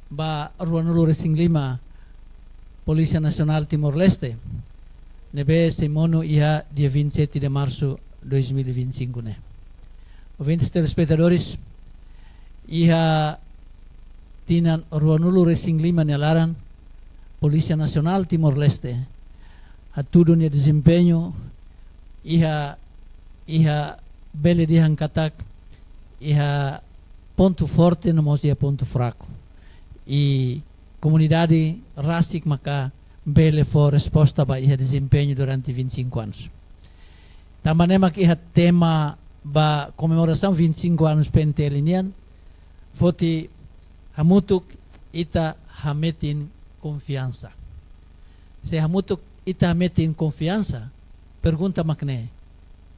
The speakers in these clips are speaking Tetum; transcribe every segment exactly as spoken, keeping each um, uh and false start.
ba ruanulu resin lima Polísia Nasionál Timor-Leste, ne'ebé sei monu iha dia vinte e sete de março dois mil e vinte e cinco ne'e. Ouvintes telespetadores, iha tinan ruanulu resin lima nia laran, Polísia Nasionál Timor-Leste hatudu nia dezempeñu iha, iha bele dehan katak iha pontu forte no mós iha pontu fraku. I komunidade rasik maka bele fó resposta ba iha dezempeñu durante vinte e cinco anos. Tanba ne'e mak iha tema ba komemorasaun vinte e cinco anos P N T L nian, foti hamutuk ita hametin konfiansa. Se hamutuk ita hametin konfiansa, pergunta mak ne'e: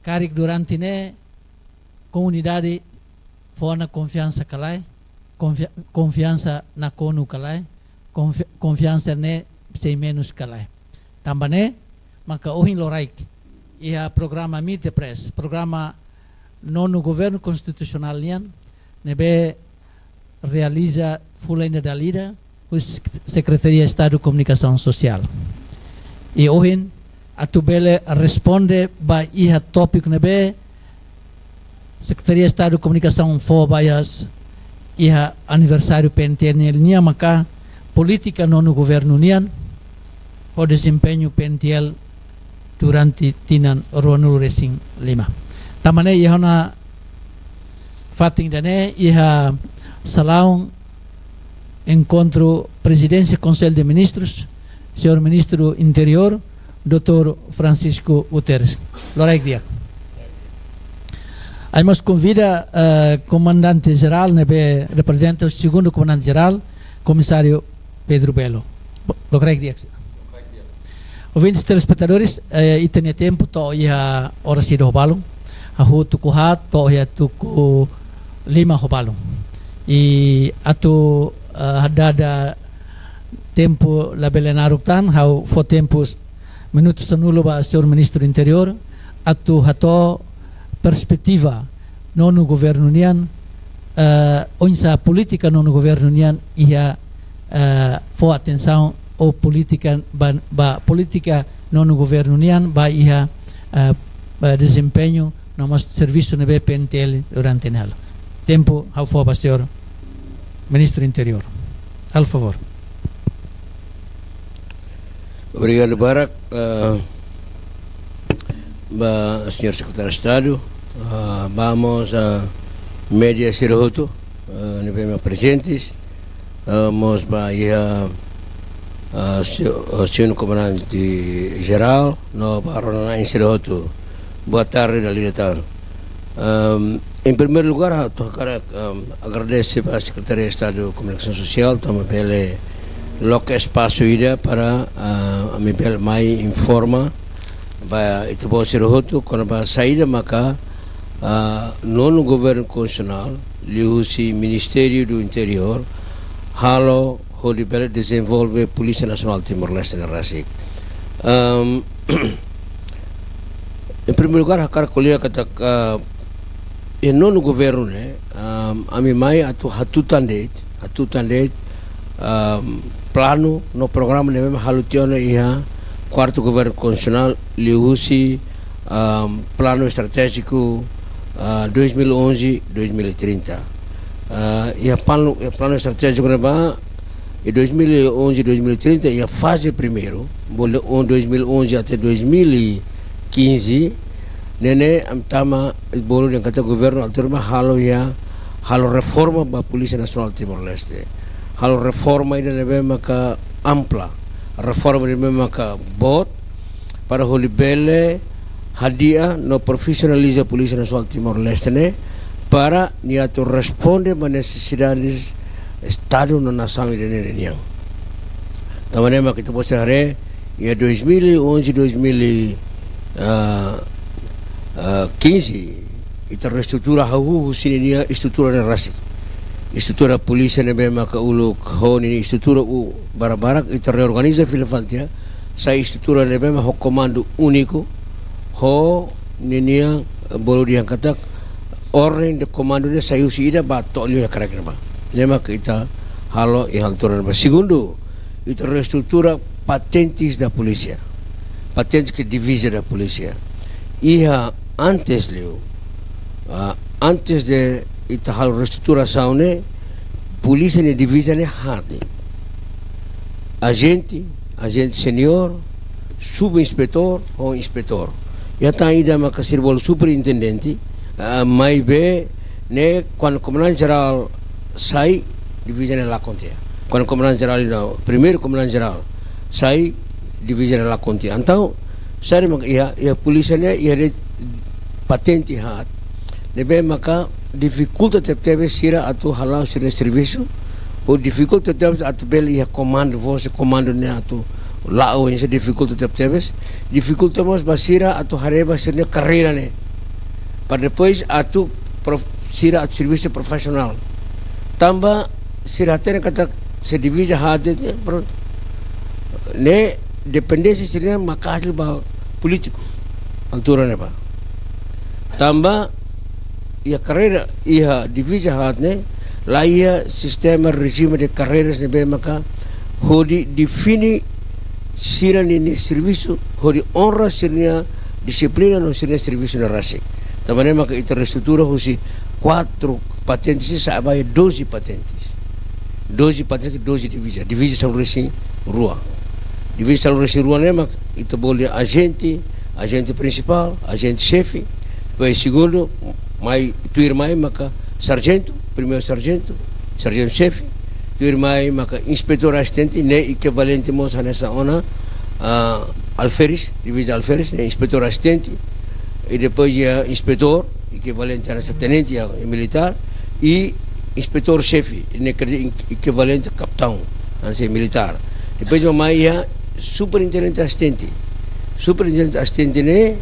karik durante ne'e komunidade fó ona konfiansa ka lae? Konfia-, konfiansa nakonu ka lae? Konfi-, konfiansa ne'e sei menus ka lae? Tanba ne'e maka ohin loraik iha programa Meet the Press, programa nonu governu konstitusionál nian, ne'ebé realiza fulan ida dala ida husi Sekretaria Estadu Komunikasaun Sosiál. I ohin atu bele responde ba iha tópiku ne'ebé Sekretaria Estadu Komunikasaun fó ba iha, iha aniversáriu P N T L nian maka polítika nonu governu nian ho dezempeñu P N T L durante tinan ruanulu resin lima. Tanba ne'e iha ona fatin ida-ne'e iha salaun enkontru Prezidénsia Konsellu de Ministrus, señór Ministru Interiór, doutór Francisco Guterres. Loraik di'ak. Ami mós konvida, eh, Komandante Jerál ne'ebé reprezenta Segundu Komandante Jerál, Komisáriu Pedro Belo. Loraik di'ak. Ouvintes telespetadores, eh, ita-nia tempu to'o iha oras ida ho balun, hahú tuku haat to'o iha tuku lima ho balun. I atu, eh, dada tempu labele naruk tan, ha'u fó tempu minutu sanulu ba señór Ministru Interiór atu hato'o perspetiva nonu governu nian, eh, oinsá polítika nonu governu nian iha, eh, fó atensaun ho polítika ba, ba polítika nonu governu nian ba iha, eh, ba dezempeñu no mós servisu ne'ebé P N T L durante ne'e halo. Tempu ha'u fó ba señór Ministru Interiór. Halo favór. Obrigadu barak, ah, ba señór Sekretáriu Estadu, ah, ba mós, ah, média sira hotu, ah, ne'ebé mak prezentes, ah, mós ba iha, ah, se-, ah, señór Komandante Jerál, no ba rona-na'in sira hotu. Boa tarde dala ida tan. Ahm, em primeiro lugar, ha'u hakarak, ahm, agradese ba Sekretaria Estadu Komunikasaun Sosiál, tanba bele loke espasu ida para, ah, ami bele mai informa ba ita-boot sira hotu kona-ba saida maka, ah, nonu governu konstitusionál, liuhusi Ministériu do Interiór, halo hodi bele dezenvolve Polísia Nasionál Timor-Leste ne'e rasik. Ahm, em primeiro lugar, hakarak ko'alia katak, ah, iha nonu governu ne'e, ahm, ami mai atu hatutan de'it, hatutan de'it, ahm, planu no programa ne'ebé mak halo tiha ona iha kuartu governu konstitusionál, liuhusi, ahm, planu estratéjiku, ah, dois mil e onze, dois mil e trinta. Ah, iha planu, iha planu estratéjiku ne'ebá, iha dois mil e onze, dois mil e trinta, iha faze primeiru, bolu dois mil e onze até dois mil e quinze, ne'e ne'e ami tama bolu dehan katak governu altura ne'ebá halo iha, halo reforma ba Polísia Nasionál Timor-Leste. Halo reforma ida ne'ebé maka ampla, reforma ida ne'ebé maka boot, para hodi bele hadi'a no profisionaliza Polísia Nasionál Timor-Leste ne'e, para nia atu responde ba nesesidades Estadu no nasaun ida-ne'e nian. Tanba ne'e mak ita-boot sira haree, iha dois mil e onze, dois mil e, ah, ah, quinze, ita reestrutura hahú husi ninia estrutura ne'e rasik. Estrutura polísia ne'ebé maka uluk ho ninia estrutura barak-barak, ita reorganiza fila fali tiha, sai estrutura ne'ebé mak ho komandu úniku, ho ninia, eh, bolu dehan katak orden de komandu ne'e sai husi ida ba to'o liu iha kraik ne'ebá. Ne'e mak ita halo iha altura ne'ebá. Segundu, ita reestrutura patentes da polísia. Patentes ke diviza da polísia. Iha antes liu, ah, antes de ita halo reestruturasaun ne'e, polísia nia diviza ne'e haat. Ajente, ajente senior, subinspetór ho inspetór. Iha tan ida maka sira bolu superintendente, ah, maibé ne'e kuandu komandante jerál sai, diviza ne'e lakon tiha. Kuandu komandante jerál ida, primeiru komandante jerál sai, diviza ne'e lakon tiha. Entaun, saida mak iha, iha polísia ne'e, iha de'it patente haat. Ne'ebé maka difikulta tebetebes sira atu hala'o sira-nia servisu, ou difikulta tebetebes atu bele iha komandu, voz de komandu ne'e atu la'o, entaun difikulta tebetebes. Difikulta mós ba sira atu haree ba sira-nia karreira ne'e. Para depois atu prof-, sira atu servisu profisionál. Tanba sira hatene katak se diviza haat de'it, prontu. Ne'e dependénsia sira maka'as liu ba polítiku. Altura ne'ebá. Tanba iha karreira, iha diviza haat ne'e, la iha sistema rejime de carreiras ne'ebé maka hodi define sira-nia, nia servisu, hodi onra sira-nia dixiplina no sira-nia servisu ne'e rasik. Tanba ne'e maka ita reestrutura husi kuatru patentes sira sa'e ba iha doze patentes. Doze patentes, doze diviza. Diviza sanulu-resin-rua. Diviza sanulu-resin-rua ne'e mak ita bolu ajente, ajente prinsipál, ajente xefe, depois segundu, mai, tuirmai maka sarjentu, primeiru sarjentu, sarjentu xefe, tuirmai maka inspetór asistente, ne'e ekivalente mós hanesan ona, ah, alferes, diviza alferes, ne'e inspetór asistente, i depois iha inspetór, ekivalente hanesan tenente, iha militár, i inspetór xefe, ne'e kre-, ekivalente kapitaun, hanesan militár. Depois mak mai iha superintendente asistente. Superintendente asistente ne'e,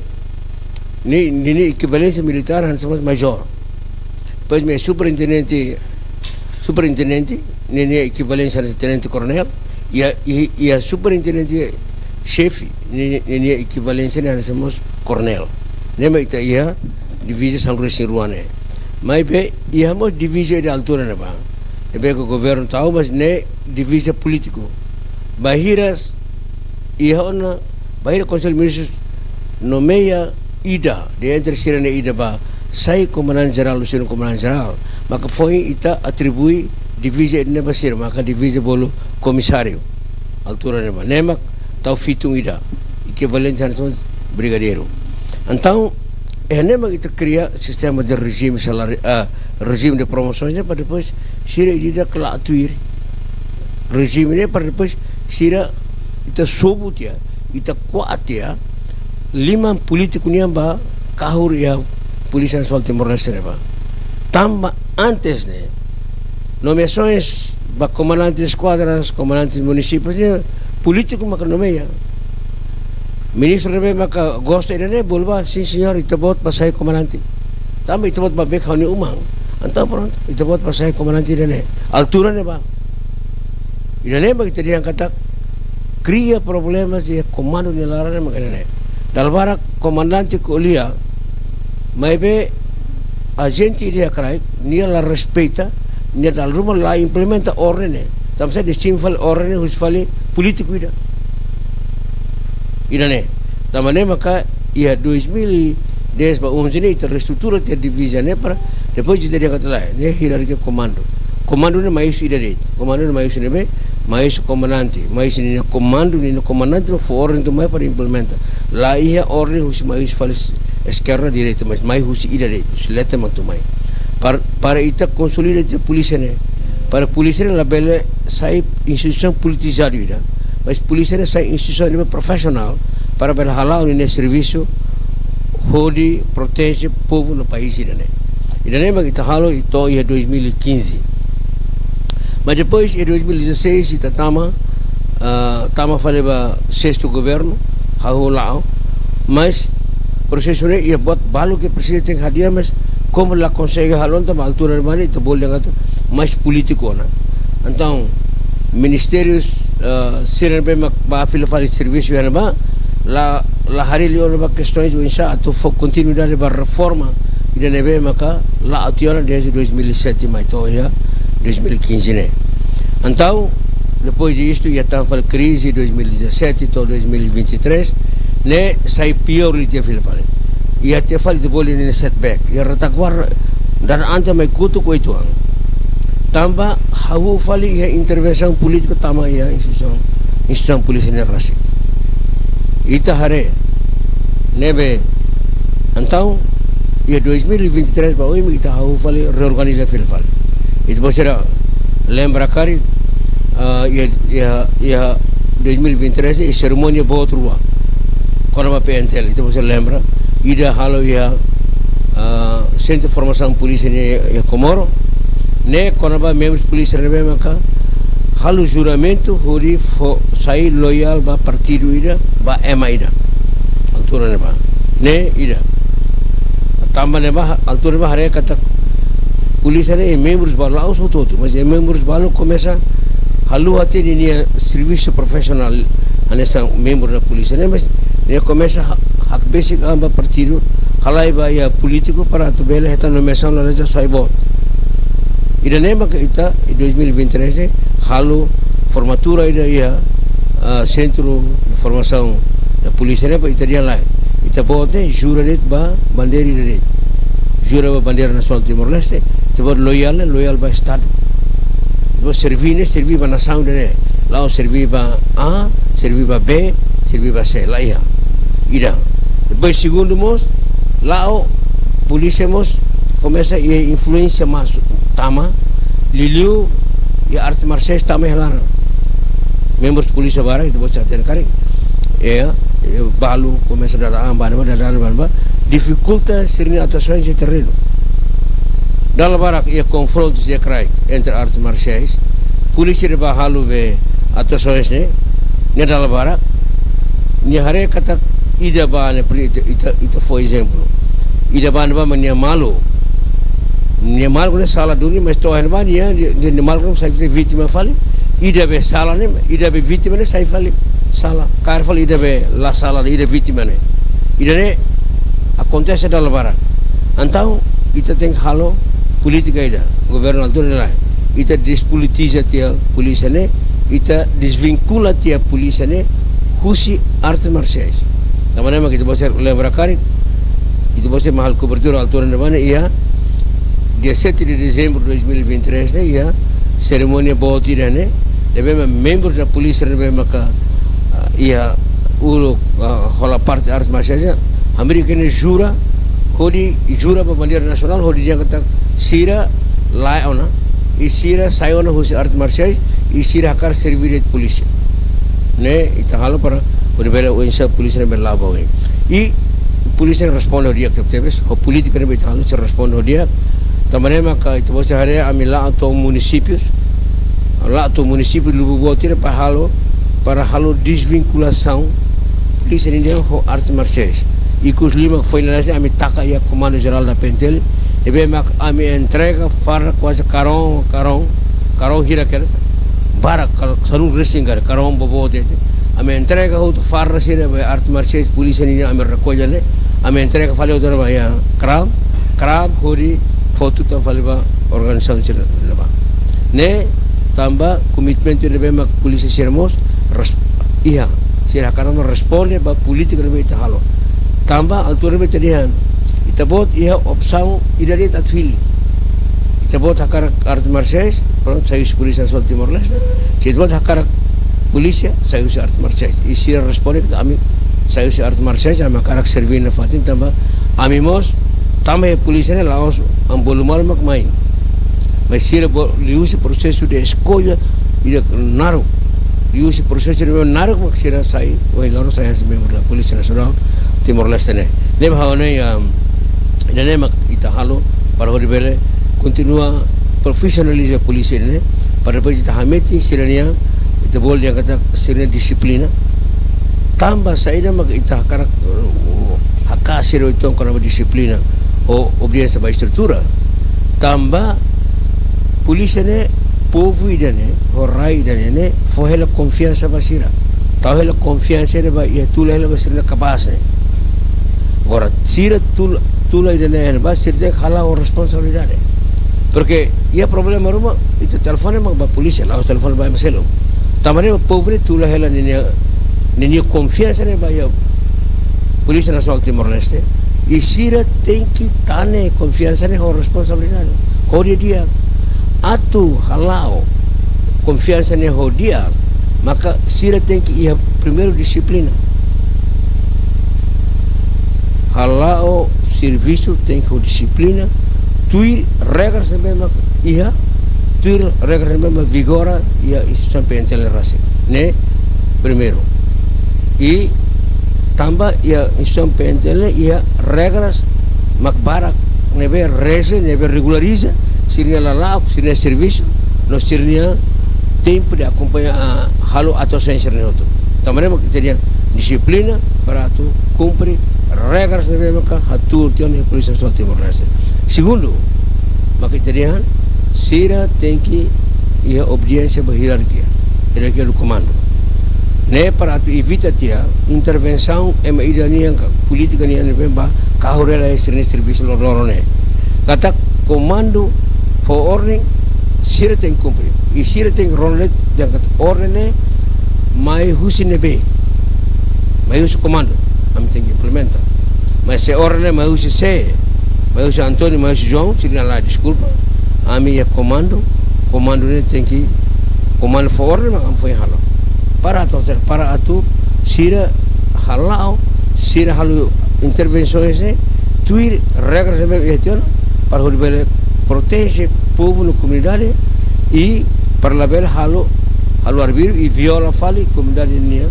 ne'e, ne'e, ne'e ekivalénsia militár hanesan mós majór. Depois mak superintendente, superintendente, ne'e, ne'e ekivalénsia hanesan tenente koronél. Iha, iha, iha superintendente xefe, ne'e, ne'e, ne'e ekivalénsia ne'e hanesan mós koronél. Ne'e mak ita iha diviza sanulu-resin-rua ne'e. Maibé iha mós diviza ida altura ne'ebá, ne'ebé ke governu tau, mas ne'e diviza polítiku. Bainhira iha ona, bainhira Konsellu Ministrus nomeia ida de entre sira-ne'e ida ba sai komandante jerál, ou sira komandante jerál, maka foin ita atribui diviza ida-ne'e ba sira, maka diviza bolu komisáriu. Altura ne'ebá. Ne'e mak tau fitun ida, ekivalente hanesan brigadeiru. Entaun, iha ne'e mak ita kria sistema de rejime saláriu, ah, rejime de promosoens ne'e, para depois sira ida-idak la tuir rejime ne'e, para depois sira, ita sobu tiha, ita ko'a tiha liman polítiku nian ba kahur iha Polísia Nasionál Timor-Leste ne'ebá. Tanba antes ne'e, nomeasoens ba komandante eskuadras, komandante munisípiu ne'e, polítiku maka nomeia. Ministru ne'ebé maka gosta ida-ne'e, bolu ba, "Sin, señór, ita-boot ba sai komandante." Tanba ita-boot ba bek ha'u-nia uma. Entaun prontu, ita-boot ba sai komandante ida-ne'e. Altura ne'ebá. Ida-ne'e mak ita dehan katak kria problema iha komandu nia laran ne'e mak ida-ne'e. Dala barak komandante ko'alia, maibé ajente ida iha kraik, nia la respeita, nia dala ruma la implementa orden ne'e. Tanba sá? Nia simu fali orden ne'e husi fali polítiku ida. Ida-ne'e. Tanba ne'e maka iha dois mil e dez ba onze ne'e ita reestrutura tiha diviza ne'e para depois ita dehan katak lae, ne'e hierarkia komandu. Komandu ne'e mai husi ida de'it. Komandu ne'e mai husi ne'ebé? Mai husi komandante. Mai husi ninia komandu, ninia komandante mak fó orden atu mai para implementa. La iha orden husi mai husi fali eskerda, direita, mas mai husi ida de'it, husi leten mak atu mai. Para, para ita konsolida tiha polísia ne'e. Para polísia ne'e labele sai instituisaun politizadu ida. Mas polísia ne'e sai instituisaun ida profisionál para bele hala'o ninia servisu hodi proteje povu no país ida-ne'e. Ida-ne'e mak ita halo to'o iha dois mil e quinze. Mas depois, iha dois mil e dezasseis, ita tama, ah, tama fali ba sestu governu, hahú la'o. Mas prosesu ne'e iha buat balu ke presiza tenke hadi'a, mas komu la konsege halo, entaun ba altura ne'ebá ne'e ita bolu dehan katak mais polítiku ona. Entaun, ministériu, ah, sira ne'ebé mak ba fila fali servisu iha ne'ebá, la, la harii liu ona ba kestoens oinsá atu fó kontinuidade ba reforma ida ne'ebé maka la'o tiha ona desde dois mil e sete mai to'o iha dois mil e quinze ne'e. Entaun, depois disto, iha tan fali krize dois mil e dezassete to'o dois mil e vinte e três, ne'e sai piór liu tiha fila fali. Iha tiha fali ita bolu ne'e setback. Iha reta kuar, dada ante mai kotuk oito anos. Tanba hahú fali iha intervensaun polítika tama iha instituisaun, instituisaun polísia ne'e rasik. Ita haree, ne'ebé, entaun, iha dois mil e vinte e três ba oin ita hahú fali reorganiza fila fali. Ita-boot sira lembra karik, ah, iha, iha, iha dois mil e vinte e três, iha serimónia boot rua kona-ba P N T L, ita-boot sira lembra, ida halo iha, ah, Sentru Formasaun Polísia ne'e iha Komoro, ne'e kona-ba membrus polísia ne'ebé maka halo juramentu hodi fó, sai loiál ba partidu ida, ba ema ida. Altura ne'ebá. Ne'e ida. Tanba ne'ebá, altura ne'ebá haree katak polísia ne'e membrus balu, la'ós hotu-hotu, mas membrus balu komesa haluha tiha ninia servisu profisionál hanesan membru da polísia ne'e, mas nia komesa ha-, hakbesik an ba partidu, halai ba iha polítiku para atu bele hetan nomeasaun lalehan sai boot. Ida-ne'e maka ita, iha dois mil e vinte e três, halo formatura ida iha, ah, Sentru Formasaun Polísia ne'e, para ita dehan lae. Ita-boot ne'e jura de'it ba bandeira ida de'it. Jura ba bandeira nasionál Timor-Leste, ita-boot loiál, loiál ba Estadu. Ita-boot serví ne'e, serví ba nasaun ida-ne'e. La'ós serví ba A, serví ba B, serví ba C, la iha. Ida. Depois segundu mós, la'o polísia mós komesa iha influénsia masu tama, liuliu iha arte marsiais tama iha laran. Membrus polísia barak, ita-boot sira hatene karik. Iha, iha balu komesa dada an ba ne'ebá, dada an ba ne'ebá, difikulta sira-nia atuasaun iha terrenu. Dala barak iha konfrontus iha kraik entre artes marciais, polísia ne'ebé halo be atuasaun ne'e, ne'e dala barak, nia haree katak ida ba ne'e, por ita, ita, ita fó ezemplu. Ida ba ne'ebá mak nia malu. Nia malu ne'e sala duni, mas to'o iha ne'ebá nia, nia, nia malu ne'e sai vítima fali. Ida be sala ne'e, ida be vítima ne'e sai fali sala. Kaer fali ida be la sala, ida vítima ne'e. Ida-ne'e akontese dala barak. Entaun, ita tenke halo polítika ida. Governu altura ne'e lae. Ita despolitiza tiha polísia ne'e, ita desvinkula tiha polísia ne'e husi artes marsiais. Tanba ne'e mak ita-boot sira lembra karik, ita-boot sira mak halo kobertura altura ne'ebá ne'e iha dia sete de dezembro de dois mil e vinte e três ne'e iha serimónia boot ida ne'e, ne'ebé mak membrus da polísia ne'ebé maka, ah, iha uluk, ah, hola parte artes marsiais, hamriik nia jura, hodi jura ba bandeira nasionál, hodi dehan katak sira lae ona, i sira sai ona husi artes marsiais, i sira hakarak serví de'it polísia. Ne'e, ita halo para hodi bele oinsá polísia ne'e bele la'o ba oin. I polísia ne'e responde ho di'ak tebes, ho polítika ne'ebé ita halo, sira responde ho di'ak. Tanba ne'e maka ita-boot sira haree ami la'o to'o munisípius, la'o to'o munisípiu lubuk boot ida para halo, para halo desvinkulasaun polísia nian ho artes marsiais. Ikus liu mak foin lalais ne'e ami taka iha Komandu Jerál da P N T L, ne'ebé mak ami entrega farda kuaze karón, karón, karón hira kedas, barak, kar-, sanulu-resin karik, karón boboot ida. Ami entrega hotu farda sira be artes marsiais polísia nian ami rekolla ne'e, ami entrega fali hotu ona ba iha KRAB, KRAB hodi fó tutan fali ba organizasaun sira ne'ebá. Ne'e tanba komitmentu ne'ebé mak polísia sira mós res-, iha, sira hakarak mós responde ba polítika ne'ebé ita halo. Tanba altura ne'ebé ita dehan, ita-boot iha opsaun ida de'it atu hili. Ita-boot hakarak artes marsiais, prontu, sai husi Polísia Nasionál Timor-Leste. Se ita-boot hakarak polísia, sai husi artes marsiais. I sira responde katak ami sai husi artes marsiais, ami hakarak serví nafatin tanba ami mós tama iha polísia ne'e la'ós ami bolu malu mak mai. Mas sira bo-, liuhusi prosesu de eskolla ida naruk. Liuhusi prosesu ida naruk mak sira sai, ohin loron sai hanesan membru da Polísia Nasionál Timor-Leste ne'e. Ne'ebé ha'u hanoin, um, ida-ne'e mak ita halo para hodi bele kontinua profisionaliza polísia ne'e, para depois ita hametin sira-nia, ita bolu dehan katak sira-nia dixiplina. Tanba saida mak ita hakarak, uh, hakat sira uitoan kona-ba dixiplina ho obediénsia ba estrutura. Tanba polísia ne'e, povu ida-ne'e, ho rai ida-ne'e, ne'e fó hela konfiansa ba sira. Tau hela konfiansa ida ba, iha tula hela ba sira-nia kapás ne'e. Agora, sira tula, tula ida-ne'e ba, sira tenke hala'o responsabilidade. Porque iha problema ruma, ita telefone mak ba polísia, la'ós telefone ba ema seluk. Tanba ne'e povu ne'e tula hela ninia, ninia konfiansa ne'e ba iha Polísia Nasionál Timor-Leste, i sira tenke tane konfiansa ne'e ho responsabilidade, ho di'ak. Atu hala'o konfiansa ne'e ho di'ak, maka sira tenke iha primeiru dixiplina. Hala'o servisu tenke ho dixiplina, tuir regras ne'ebé mak iha, tuir regras ne'ebé mak vigora iha instituisaun P N T L rasik. Ne'e primeiru. I tanba iha instituisaun P N T L iha regras mak barak ne'ebé reze, ne'ebé regulariza sira-nia lala'ok, sira-nia servisu, no sira-nia tempu de akompaña, ah, halo atuasaun sira-ne'e hotu. Tanba ne'e mak ita dehan dixiplina para atu kumpre regras ne'ebé maka hatuur tiha ona iha Polísia Nasionál Timor-Leste. Segundu, mak ita dehan sira tenke iha obediénsia ba hierarkia, hierarkia do komandu. Ne'e para atu evita tiha intervensaun ema ida nian ka polítika nian ne'ebé ba kahur hela iha sira-nia servisu loroloron ne'e. Katak komandu fó orden, sira tenke kumpre. I sira tenke rona dehan katak orden ne'e mai husi ne'ebé, mai husi komandu, ami tenke implementa. Mas se orden ne'e mai husi sé, mai husi António, mai husi João, sira-nia la'o, deskulpa. Ami iha komandu, komandu ne'e tenke, komandu fó orden, mak ami foin halo. Para atu, para atu sira hala'o, sira halo intervensoens ne'e tuir regras ne'ebé iha tiha ona, para hodi bele proteje povu no komunidade, i para labele halo, halo arbiru i viola fali komunidade ninia,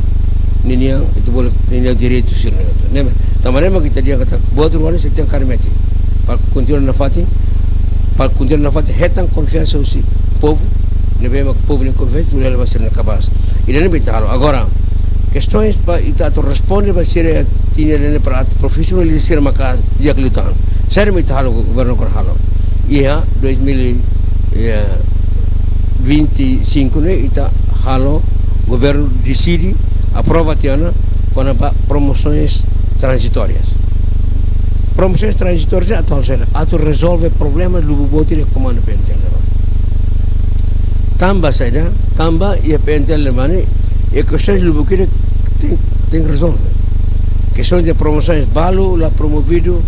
ninia, ita bolu, ninia direitu sira-ne'e. Ne'e, tanba ne'e mak ita dehan katak buat rua ne'e sira tenke kaer metin para kontinua nafatin, para kontinua nafatin hetan konfiansa husi povu, ne'ebé mak povu nia konfiansa tula hela ba sira-nia kabaas. Ida-ne'e mak ita halo. Agora, kestaun ba ita atu responde ba sira iha tinan ne'e para atu profesionaliza sira maka'as di'ak liután. Saida mak ita halo, governu agora halo. Iha dois mil e vinte e cinco ne'e ita halo, governu deside, aprova tiha ona kona-ba promosoens tranzitórias. Promosoens tranzitórias atu halo saida? Atu rezolve problema lubuk boot iha komandu P N T L ne'ebá. Tanba saida? Tanba iha P N T L ne'ebá ne'e, iha kestaun lubuk ida tenke, tenke rezolve. Kestaun de promosoens, balu la promovidu,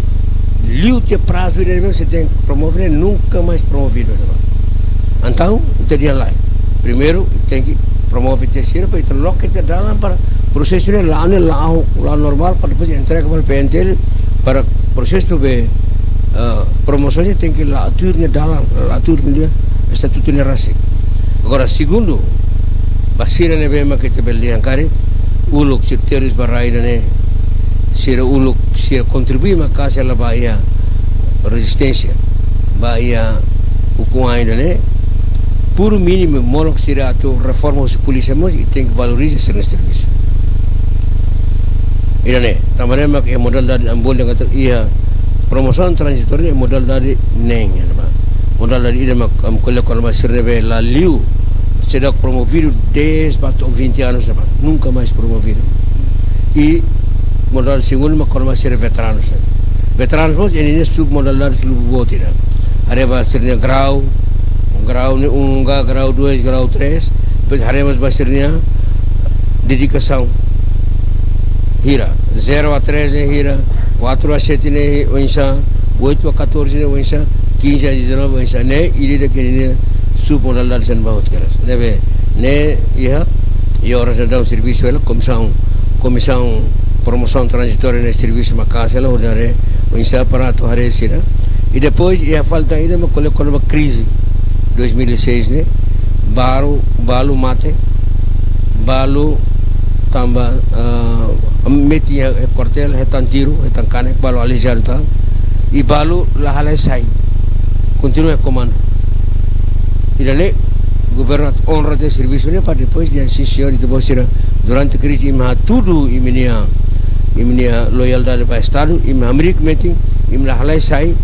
liu tiha prazu ida ne'ebé sira tenke promove, nunka mais promovidu ne'ebá. Entaun, ita dehan lae. Primeiru, tenke promove tiha sira para ita loke tiha dalan para prosesu ne'e la'o, ne'e la'o, la'o normál, para depois entrega ba P N T L, para prosesu be, eh, promosaun ne'e tenke la'o tuir nia dalan, la'o tuir nia estatutu ne'e rasik. Agora, segundu, ba sira ne'ebé mak ita bele dehan karik uluk sira terus ba rai ida-ne'e, sira uluk, sira kontribui maka'as hela ba iha rezisténsia, ba iha ukun-ain ida-ne'e, por mínimo, molok sira atu reforma husi polísia mós, ita tenke valoriza sira-nia servisu. Ida-ne'e, tanba ne'e mak iha modalidade ami bolu dehan katak iha promosaun tranzitória ne'e modalidade neen, ya, ba. Modalidade ida mak ami ko'alia kona-ba sira ne'ebé la liu, seidauk promovidu dez ba to'o vinte anos ne'ebá, nunka mais promovidu. I modalidade segundu mak kona-ba sira veteranus ne'e. Veteranus mós iha ninia submodalidade lubuk boot ida. Haree ba sira-nia grau, grau ne'e um ka, grau dois, grau três, depois haree mós ba sira-nia dedikasaun hira, zero a três ne'e hira, quatro a sete ne'e oinsá, oito a catorze ne'e oinsá, quinze a dezanove oinsá, ne'e ida-idak nia submodalidade sira-ne'e ba hotu kedas. Ne'ebé, ne'e iha, iha oras ne'e daudaun servisu hela, komisaun, komisaun promosaun tranzitória ne'e servisu maka'as hela, hodi haree oinsá para atu haree sira. I depois, iha falta ida mak ko'alia kona-ba krize dois mil e seis ne'e, balu, balu mate, balu tanba, ah, metin iha, iha kuartél, hetan tiru, hetan kanek, balu aleijadu tan, i balu la halai sai, kontinua iha komandu. Ida-ne'e, governu atu onra tiha servisu ne'e para depois dehan, sin señór, ita-boot sira durante krize imi hatudu imi-nia, imi-nia loialdade ba Estadu, imi hamriik metin, imi la halai sai,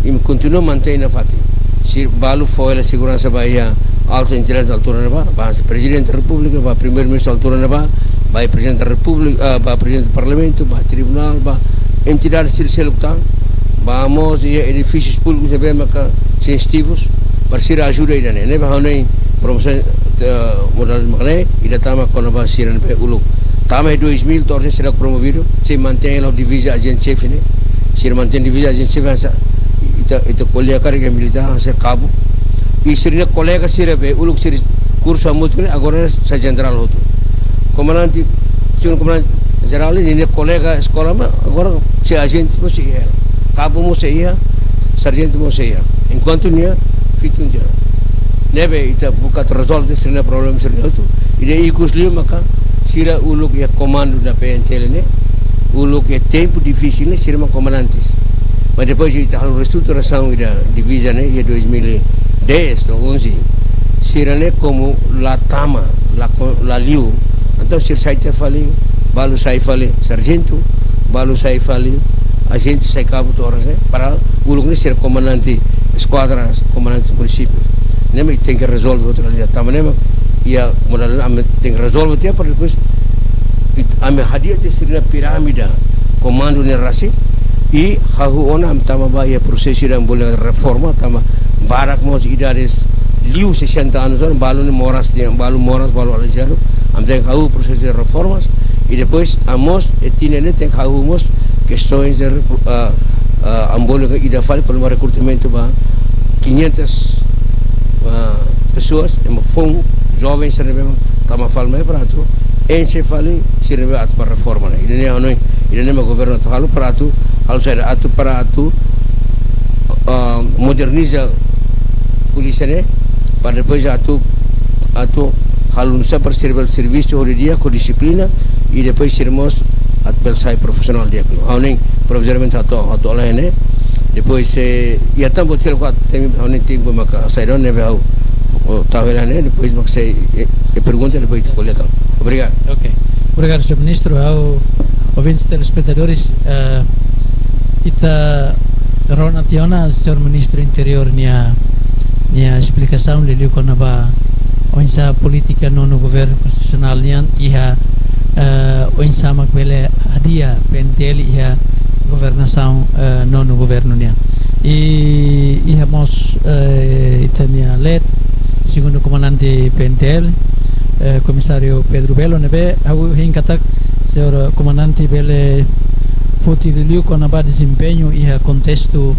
imi kontinua mantein nafatin. Sira balu fó hela seguransa ba iha alta entidade altura ne'ebá, ba Prezidente da Repúblika, ba Primeiru-Ministru altura ne'ebá, ba Prezidente da Repúblika, ah, ba Prezidente do Parlamentu, ba tribunál, ba entidade sira seluk tan, ba mós iha edifísius públikus ne'ebé maka sensitivus, para sira ajuda ida-ne'e. Ne'ebé ha'u hanoin promosaun, eh, modalidade mak ne'e, ida tama kona-ba sira ne'ebé uluk tama iha dois mil to'o ohin seidauk promovidu, sei mantein hela diviza ajente xefe ne'e. Sira mantein diviza ajente xefe hanesan ita, ita ko'alia karik iha militár hanesan kabu. I sira-nia kolega sira be uluk sira kursu hamutuk ne'e agora sai jenerál hotu. Komandante, segundu komandante jerál ninia kolega eskola mak agora sei ajente mós sei iha. Kabu mós sei iha, sarjentu mós sei iha. Enkuantu nia fitun jerál. Ne'ebé ita buka atu rezolve sira-nia problema sira-ne'e hotu. Ida ikus liu maka sira uluk iha komandu da P N T L ne'e, uluk iha tempu difisil ne'e sira mak komandantes. Mas depois ita halo reestruturasaun ida diviza ne'e iha dois mil e dez to'o onze, sira ne'e komu la tama, la ko-, la liu. Entaun sira sai tiha fali, balu sai fali sarjentu, balu sai fali ajente, sai kabu to'o oras ne'e, para uluk ne'e sira komandante eskuadra, komandante munisípiu. Ne'e mak tenke rezolve hotu realidade. Tanba ne'e mak iha modalidade ami tenke rezolve tiha para depois it-, ami hadi'a tiha sira-nia pirámide komandu ne'e rasik, i hahú ona ami tama ba iha prosesu ida ami bolu reforma, tanba barak mós idade liu sessenta anos ona, balu ne'e moras tiha, balu moras, balu aleijadu, ami tenke hahú prosesu de reformas, i depois ami mós iha tinan ne'e tenke hahú mós kestaun de, ah, ah, ami bolu ida fali kona-ba rekrutamentu ba quinhentas, ah, pessoas, ema foun, jovens sira ne'ebé mak tama fali mai para atu enxe fali sira ne'ebé atu ba reforma ne'e. Ida-ne'e ha'u hanoin, ida-ne'e mak governu atu halo para atu, halo saida atu para atu, ah, moderniza polísia ne'e, para depois atu, atu halo nu'usá para sira bele servisu ho di'ak, ho dixiplina, i depois sira mós atu bele sai profisionál di'ak. Ha'u hanoin provizoriamente atu, atu ola ne'e. Depois, eh, iha tan buat seluk atu temi, ha'u hanoin tempu maka sai duni ne'ebé ha'u, oh, tau hela ne'e, depois mak sei, eh, eh, pergunta, depois ita ko'alia tan. Obrigadu. Ok. Obrigadu, señór Ministru. Ha'u, ouvintes, telespetadores, eh, ita rona tiha ona señór Ministru Interiór nia, nia esplikasaun liuliu kona-ba oinsá polítika nonu governu konstitusionál nian iha, eh, oinsá mak bele hadi'a P N T L iha governasaun, eh, nonu governu nian. I iha mós, eh, ita-nia leet, segundu komandante P N T L, eh, Komisáriu Pedro Belo, ne'ebé ha'u hein katak señór komandante bele foti liuliu kona-ba dezempeñu iha kontestu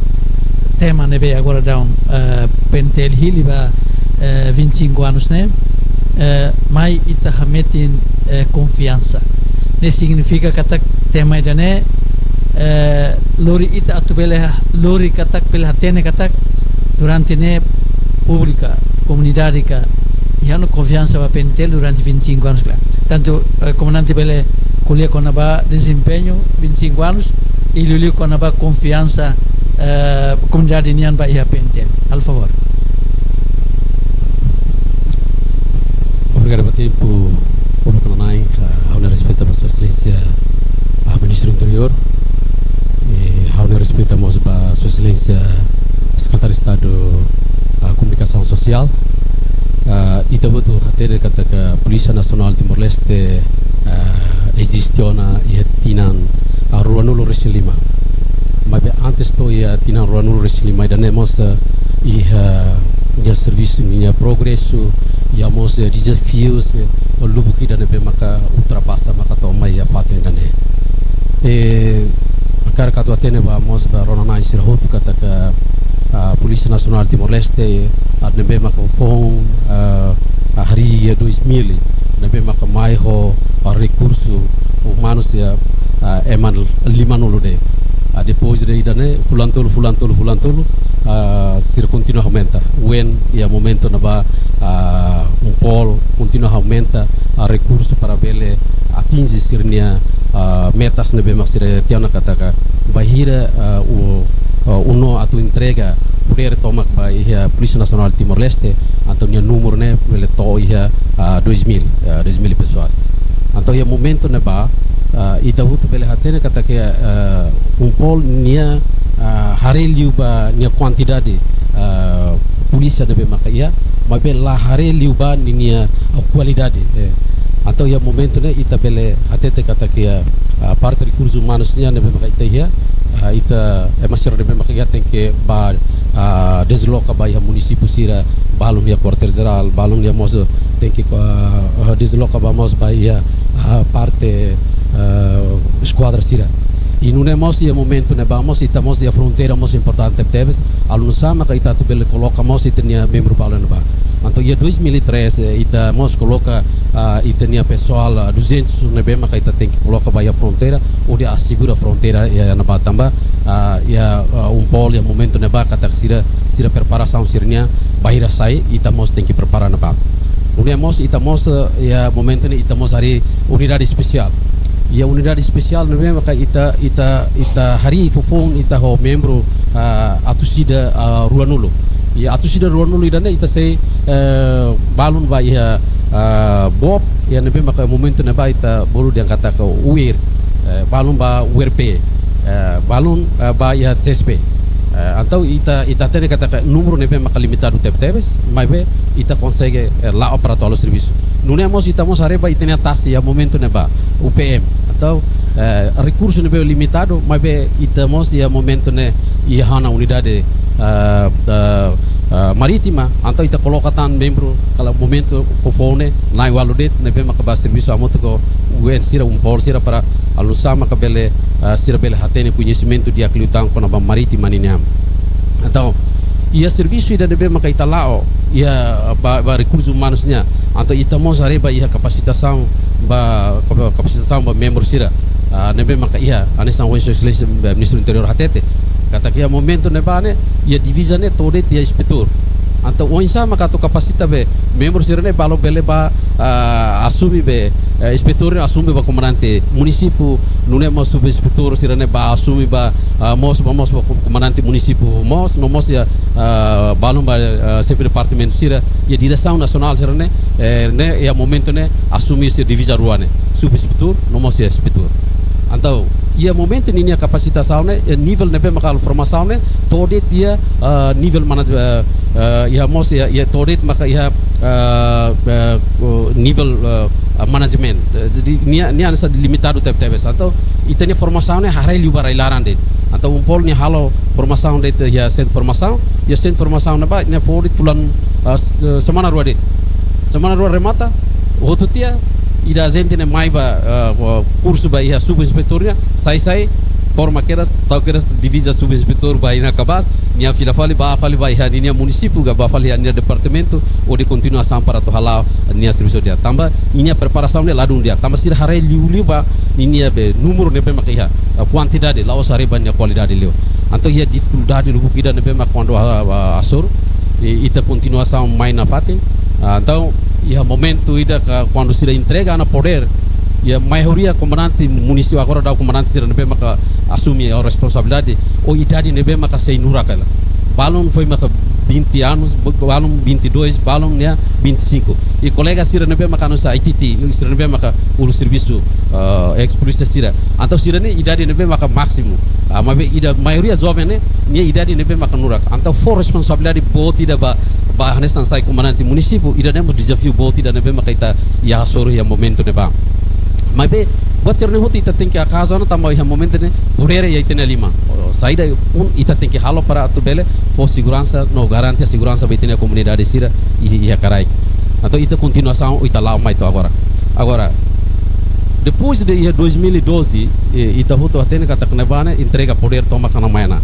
tema ne'ebé agora daudaun, eh, P N T L hili ba, eh, vinte e cinco anos ne'e, eh, mai ita hametin, eh, konfiansa. Ne'e signifika katak tema ida-ne'e, eh, lori ita atu bele ha-, lori katak bele hatene katak durante ne'e públiku, komunidade ka iha ona konfiansa ba P N T L durante vinte e cinco anos, klaru. Tantu, eh, komandante bele ko'alia kona-ba dezempeñu vinte e cinco anos, i liuliu kona-ba konfiansa, eh, komunidade nian ba iha P N T L. Halo favór. Obrigadu ba tempu, públiku nanain, ah, ha'u-nia respeitu ba Sua Exelénsia, ah, Ministru Interiór, i ha'u-nia respeitu mós ba Sua Exelénsia Sekretáriu Estadu, ah, Komunikasaun Sosiál. Ah, ita hotu hatene katak Polísia Nasionál Timor-Leste, ah, eziste ona iha tinan, ah, ruanulu-resin-lima. Maibé antes to'o iha tinan ruanulu-resin-lima ida-ne'e mós, ah, iha, iha servisu, iha progresu, iha mós, eh, dezafius, eh, lubuk ida ne'ebé maka ultrapasa maka to'o mai iha fatin ida-ne'e. Eh, hakarak atu hatene ba mós ba rona-na'in sira hotu katak, ah, Polísia Nasionál Timor-Leste, ah, ne'ebé maka foun, ah, ah, harii iha dois mil, ne'ebé maka mai ho, ah, rekursu umanus iha, ah, ema limanulu de'it. Ah, depois de ida-ne'e, fulan tolu, fulan tolu, fulan tolu, ah, sira kontinua aumenta. Ohin iha momentu ne'ebá, ah, UNPOL kontinua aumenta, ah, rekursu para bele atinje sira-nia, ah, metas ne'ebé mak sira tiha ona katak bainhira, ah, U, ah, UNO atu entrega podér tomak ba iha Polísia Nasionál Timor-Leste, entaun nia númeru ne'e bele to'o iha, ah, dois mil, ah, dois mil pessoas. Entaun iha momentu ne'ebá, ah, ita hotu bele hatene katak, ah, UNPOL nia, ah, haree liu ba nia kuantidade, ah, polísia ne'ebé maka iha, maibé la haree liu ba ninia, ah, kualidade, eh. Entaun iha momentu ne'e ita bele hatete katak iha, ah, parte rekursus umanus nian ne'ebé maka ita iha, ah, ita ema sira ne'ebé maka iha tenke bá, ah, desloka ba iha munisípiu sira, balun iha kuartél jerál, balun iha mós tenke, ah, ah, desloka ba mós ba iha, ah, parte, ah, eskuadra sira. I nune'e mós iha momentu ne'ebá mós ita mós iha fronteira mós importante tebes, halo nu'usá maka ita atu bele koloka mós ita-nia membru balu ne'ebá. Entaun iha dois mil e três, eh, ita mós koloka, ah, ita-nia pesoál, ah, duzentus ne'ebé maka ita tenke koloka ba iha fronteira, hodi asegura fronteira iha ne'ebá tanba, ah, iha, ah, UNPOL iha momentu ne'ebá katak sira, sira preparasaun sira-nian bainhira sai, ita mós tenke prepara ne'ebá. Nune'e mós, ita mós, eh, iha momentu ne'e ita mós harii unidade espesiál. Iha unidade espesiál ne'ebé maka ita, ita, ita harii foufoun ita ho membru, ah, atus ida, ah, ruanulu. Iha atus ida ruanulu ida-ne'e ita sei, eh, balun ba iha, ah, BOP, iha ne'ebé maka momentu ne'ebá ita bolu dehan katak UIR, eh, balun ba URP, eh, balun, eh, ba iha CSP. Eh, entaun ita, ita hatene katak númeru ne'ebé maka limitadu tebetebes, maibé ita konsege, eh, la'o para atu halo servisu. Nune'e mós ita mós haree ba ita-nia tasi iha momentu ne'ebá, UPM. Entaun, eh, rekursu ne'ebé limitadu, maibé ita mós iha momentu ne'e iha ona unidade, eh, eh, eh, marítima, entaun ita koloka tan membru, kala momentu foufoun ne'e, na'in-ualu de'it, ne'ebé maka bá servisu hamutuk ho UN sira, UNPOL sira para halo nu'usá maka bele, ah, sira bele hatene koñesimentu di'ak liután kona-ba marítima ninian. Entaun, iha servisu ida ne'ebé maka ita la'o, iha ba, ba rekursus umanus nian. Entaun ita mós haree ba iha kapasitasaun ba, kapa-, kapasitasaun ba membru sira. Ah, ne'ebé maka iha, hanesan ohin Sua Exelénsia, eh, Ministru Interiór hatete. Katak iha momentu ne'ebá ne'e, iha diviza ne'e to'o de'it iha inspetór. Entaun oinsá maka atu kapasita be membru sira-ne'e balu bele bá, ah, asume be, eh, inspetór ne'e asume ba komandante munisípiu, nune'e mós subinspetór sira-ne'e bá asume ba, ah, mós, ba mós ba ko-, komandante munisípiu mós, no mós iha, ah, balun ba, ah, xefe departamentu sira, iha diresaun nasionál sira-ne'e, eh, ne'e iha momentu ne'e asume sira diviza rua ne'e, subinspetór, no mós iha inspetór. Entaun, iha momentu ninia kapasitasaun ne'e, iha nivel ne'ebé maka halo formasaun ne'e, to'o de'it iha, ah, nivel mana, ah, ah, iha mós iha, iha to'o de'it maka iha, ah, ah, oh, nivel, ah, ah, manajemen. Eh, jadi, nia, nia hanesan limitadu tebetebes. Entaun, ita-nia formasaun ne'e haree liu ba rai-laran de'it. Entaun, UNPOL nia halo formasaun de'it iha sentru formasaun, iha sentru formasaun ne'ebá, nia fó de'it fulan, ah, s-, eh, semana rua de'it. Semana rua remata, hotu tiha, ida ajente ne'e mai ba, eh, fó kursu ba iha subinspetór nian, sai, sai, forma kedas, tau kedas diviza subinspetór ba iha ne'e kabaas, nia fila fali bá fali ba iha ninia munisípiu, ka bá fali iha ninia departamentu, hodi kontinuasaun para atu hala'o nia servisu di'ak. Tanba, ninia preparasaun ne'e ladún di'ak. Tanba sira haree liu-liu ba ninia be númeru ne'ebé maka iha, eh, kuantidade, la'ós haree ba ninia kualidade liu. Entaun iha difikuldade lubuk ida ne'ebé maka kuandu a, a, hasoru, i, ita kontinuasaun mai nafatin. Ah, entaun, iha momentu ida ka kuandu sira entrega ona podér, iha maioria komandante munisípiu agora daudaun komandante sira ne'ebé maka asume a responsabilidade, ho idade ne'ebé maka sei nurak hela. Balun foin maka vinte anos, balun vinte e dois, balun iha vinte e cinco. I kolega sira ne'ebé maka hanesan I T T, sira ne'ebé maka uluk servisu, ah, eis-polísia sira. Entaun sira-ne'e idade ne'ebé maka másimu. Ah, maibé ida maioria joven ne'e, nia idade ne'ebé maka nurak. Entaun fó responsabilidade boot ida ba, ba hanesan sai komandante munisípiu, ida-ne'e mós dezafiu boot ida ne'ebé maka ita iha hasoru iha momentu ne'ebá. Maibé, buat sira-ne'e hotu ita tenke hakaas ona tanba iha momentu ne'e, podér iha ita-nia liman. Saida un ita tenke halo para atu bele fó seguransa, no garante seguransa ba ita-nia komunidade sira iha, iha Karaik. Entaun ita kontinuasaun, ita la'o mai to'o agora. Agora, depois de iha dois mil e doze, eh, ita hotu hatene katak ne'ebá ne'e entrega podér tomak ona mai ona.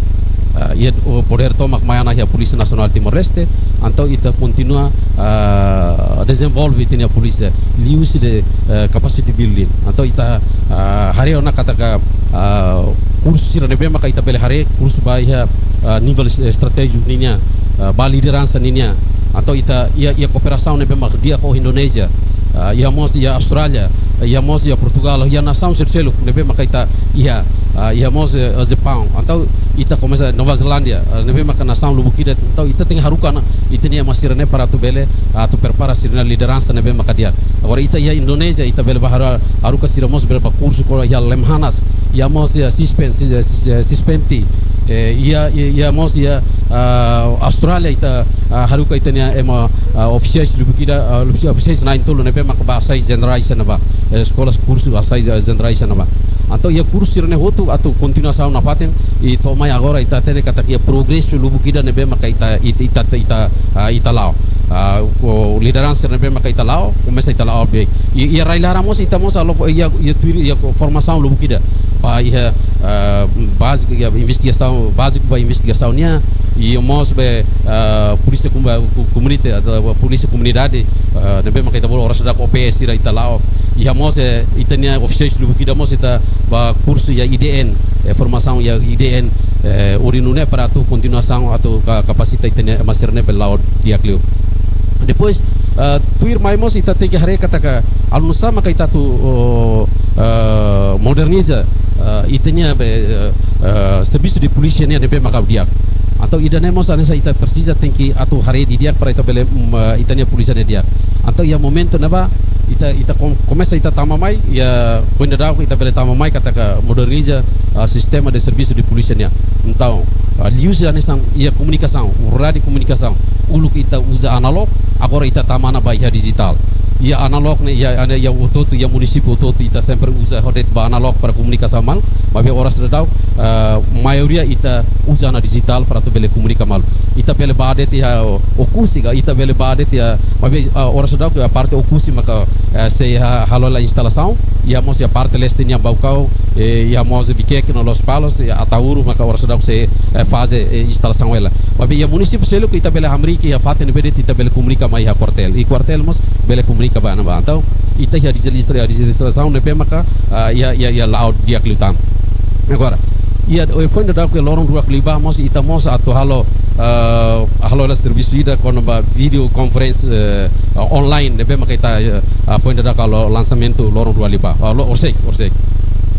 Ah, iha, o podér tomak mai ona iha Polísia Nasionál Timor-Leste, entaun ita kontinua, ah, dezenvolve ita-nia polísia, liuhusi de, eh, capacity building. Entaun ita, ah, haree ona katak, ah, kursu sira ne'ebé maka ita bele haree, kursu ba iha, ah, nivel es-, estratéjiku ninian, ah, ba lideransa ninian. Entaun ita iha, iha kooperasaun ne'ebé maka di'ak ho Indonézia, ah, iha mós iha Austrália, iha mós iha Portugál, iha nasaun sira seluk ne'ebé maka ita iha, ah, iha mós, eh, Jepaun. Entaun ita komesa Nova Zelándia, ah, ne'ebé maka nasaun lubuk ida. Entaun ita tenke haruka ona ita-nia ema sira-ne'e para atu bele, ah, atu prepara sira-nia lideransa ne'ebé maka di'ak. Agora ita iha Indonézia, ita bele bá haru-, haruka sira mós bele bá kursu kona-ba iha Lemhanas, iha mós iha Sispen, Sis-, eh, Sis-, eh, Sispenti, eh, iha, iha, iha mós iha ah, Austrália ita, ah, haruka ita-nia ema, ah, ofisiais lubuk ida, ah, ofisi-, ofisiais na'in-tolu ne'ebé maka bá hasai jenerál iha ne'ebá. Eh, eskola kursu hasai, eh, jenerál iha ne'ebá. Entaun iha kursu sira-ne'e hotu atu kontinuasaun nafatin, i to'o mai agora ita hatene katak iha progresu lubuk ida ne'ebé maka ita, ita, ita, ita, ah, ita la'o. Ah, ho lideransa ne'ebé maka ita la'o, komesa ita la'o beibeik. I, iha rai-laran mós, ita mós halo, iha, iha tuir, iha formasaun lubuk ida. Ba iha, ah, báziku, iha investigasaun, báziku ba investigasaun nian, i mós be, ah, polísia komu-, ko-, komunite-, atau polísia komunidade, ah, ne'ebé maka ita bolu oras daudauk O P S sira ita la'o. Iha mós, eh, ita-nia ofisiais lubuk ida mós ita bá kursu iha I D N, eh, formasaun iha I D N, eh, hodi nune'e para atu kontinuasaun atu ka-, kapasita ita-nia ema sira-ne'e bele la'o di'ak liu. Depois, eh, tuirmai mós ita tenke haree katak oinsá maka ita atu, oh, eh, moderniza, eh, ita-nia be, eh, eh, servisu de polísia nian ne'ebé maka di'ak. Entaun ida-ne'e mós hanesan ita presiza tenke atu haree didi'ak para ita bele, mm, eh, ita-nia polísia ne'e di'ak. Entaun iha momentu ne'ebá ita, ita kom-, komesa ita tama mai, iha foin daudauk ita bele tama mai katak moderniza, ah, sistema de servisu de polísia nian. Entaun, ah, liuhusi hanesan iha komunikasaun, uradi komunikasaun. Uluk ita uza analóg, agora ita tama ona ba iha dijitál. Iha analóg ne'e, iha, iha, iha hotu-hotu, iha munisípiu hotu-hotu ita sempre uza ho de'it ba analóg para komunikasaun malu, maibé oras daudauk, ah, maioria ita uza ona dijitál para atu bele komunika malu. Ita bele bá de'it iha O-, Oekusi ka, ita bele bá de'it iha, maibé, ah, oras daudauk iha parte Oekusi maka, eh, sei ha-, halo hela instalasaun, iha mós iha parte leste nian Baucau, eh, iha mós Viqueque no Lospalos, iha Ataúro maka oras daudauk sei, eh, faze, eh, instalasaun hela. Maibé iha munisípiu seluk ita bele hamriik iha fatin ne'ebé de'it ita bele komunika mai iha kuartél. I kuartél mós bele komunika ba ne'ebá. Entaun, ita iha dijitalistra-, dijitalizasaun ne'ebé maka, ah, iha, iha, iha la'o di'ak liután. Agora, iha, eh, foin daudauk iha loron rua liubá mós ita mós atu halo, ah, halo hela servisu ida kona-ba video conference, eh, ah, online ne'ebé maka ita, eh, ah, foin daudauk halo lansamentu loron rua liubá. Ah, lo-, horiseik, horiseik.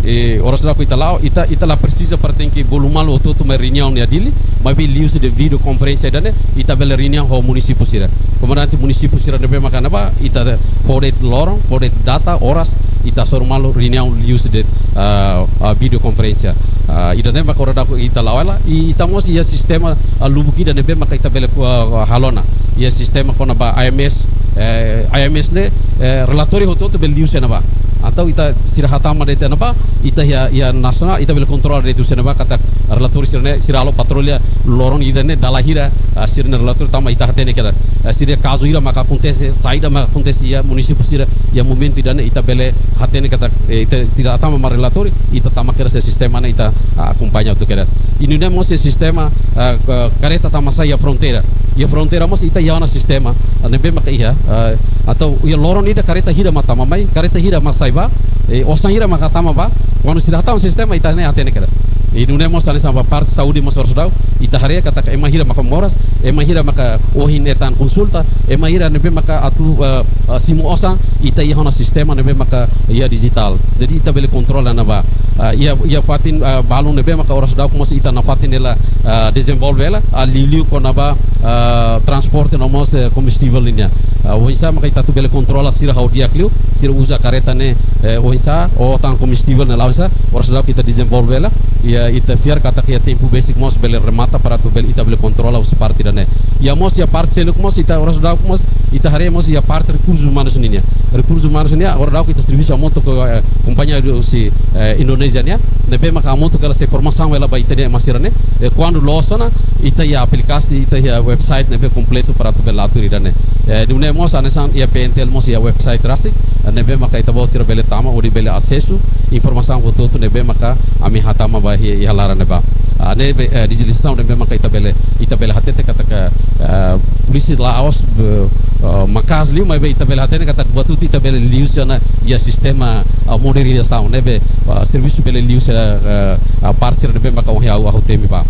I oras daudauk ita la'o, ita, ita la presiza para tenke bolu malu hotu-hotu mai reuniaun iha Dili, maibé liuhusi video conference ida-ne'e, ita bele reuniaun ho munisípiu sira. Komandante munisípiu sira ne'ebé maka ne'ebá, ita fó de'it loron, fó de'it data, oras, ita hasoru malu reuniaun liuhusi, ah, ah, video conference. Ah, ida-ne'e maka oras daudauk ita la'o hela, i ita mós iha sistema, ah, lubuk ida ne'ebé maka ita bele, ah, halo ona. Iha sistema kona-ba I M S, eh, I M S ne'e, eh, relatóriu hotu-hotu bele liuhusi ne'ebá. Entaun ita sira hatama de'it ne'ebá, ita iha, iha nasionál, ita bele kontrola de'it husi ne'ebá katak relatóriu sira-ne'e, sira halo patrulla loron ida-ne'e dala hira, ah, sira-nia relatóriu tama ita hatene kedas. Ah, sira kazu hira maka akontese, saida maka akontese iha munisípiu sira, iha momentu ida-ne'e ita bele hatene katak, eh, ita sira hatama mai relatóriu, ita tama kedas iha sistema ne'e ita, ah, akompaña hotu kedas. I nune'e mós iha sistema, ah, ka-, kareta tama sai iha fronteira. Iha fronteira mós ita iha ona sistema, ah, ne'ebé maka iha, ah, entaun iha loron ida kareta hira mak tama mai, kareta hira mak sai bá, eh, osan hira maka tama bá, kuandu sira hatama sistema ita ne'e hatene kedas. I nune'e mós hanesan ba parte saúde mós oras daudauk, ita haree katak ema hira maka moras, ema hira maka ohin hetan konsulta, ema hira ne'ebé maka atu, eh, eh, simu osan, ita iha ona sistema ne'ebé maka iha dijitál. Jadi ita bele kontrola ne'ebá. Ah, iha, iha fatin, ah, balun ne'ebé maka oras daudauk mós ita nafatin hela, ah, dezenvolve hela, ah, liuliu kona-ba, ah, transporte no mós, eh, kombustivel nian. Ah, oinsá maka ita atu bele kontrola sira ha'u di'ak liu, sira uza kareta ne'e, eh, oinsá, ou tan kombustivel ne'e la'o oinsá, oras daudauk ita dezenvolve hela, i, ah, ita fiar katak iha tempu besik mós bele remata para atu bele, ita bele kontrola husi parte ida-ne'e. Iha mós iha parte seluk mós ita oras daudauk mós ita haree mós iha parte rekursus umanus nian. Rekursus umanus nian, oras daudauk ita servisu hamutuk ho, eh, kompañia husi, eh, Indonézia nian, ne'ebé maka hamutuk hela sei formasaun hela ba ita-nia ema sira-ne'e, eh, kuandu loos ona, ita iha aplikasi, ita iha website ne'ebé kompletu para atu bele la'o tuir ida-ne'e. Eh, nune'e mós hanesan iha P N T L mós iha website rasik, eh, ne'ebé maka ita-boot sira bele tama, hodi bele asesu informasaun hotu-hotu ne'ebé maka ami hatama ba iha, iha laran ne'ebá. Ah, ne'ebé, eh, dijitalizasaun ne'ebé maka ita bele, ita bele hatete katak, eh, polísia la'ós, eh, eh, maka'as liu, maibé ita bele hatene katak buat hotu ita bele liuhusi ona iha sistema, eh, modernizasaun ne'ebé, eh, servisu bele liuhusi, eh, eh, parte sira ne'ebé maka ohin ha'u, ha'u temi bá.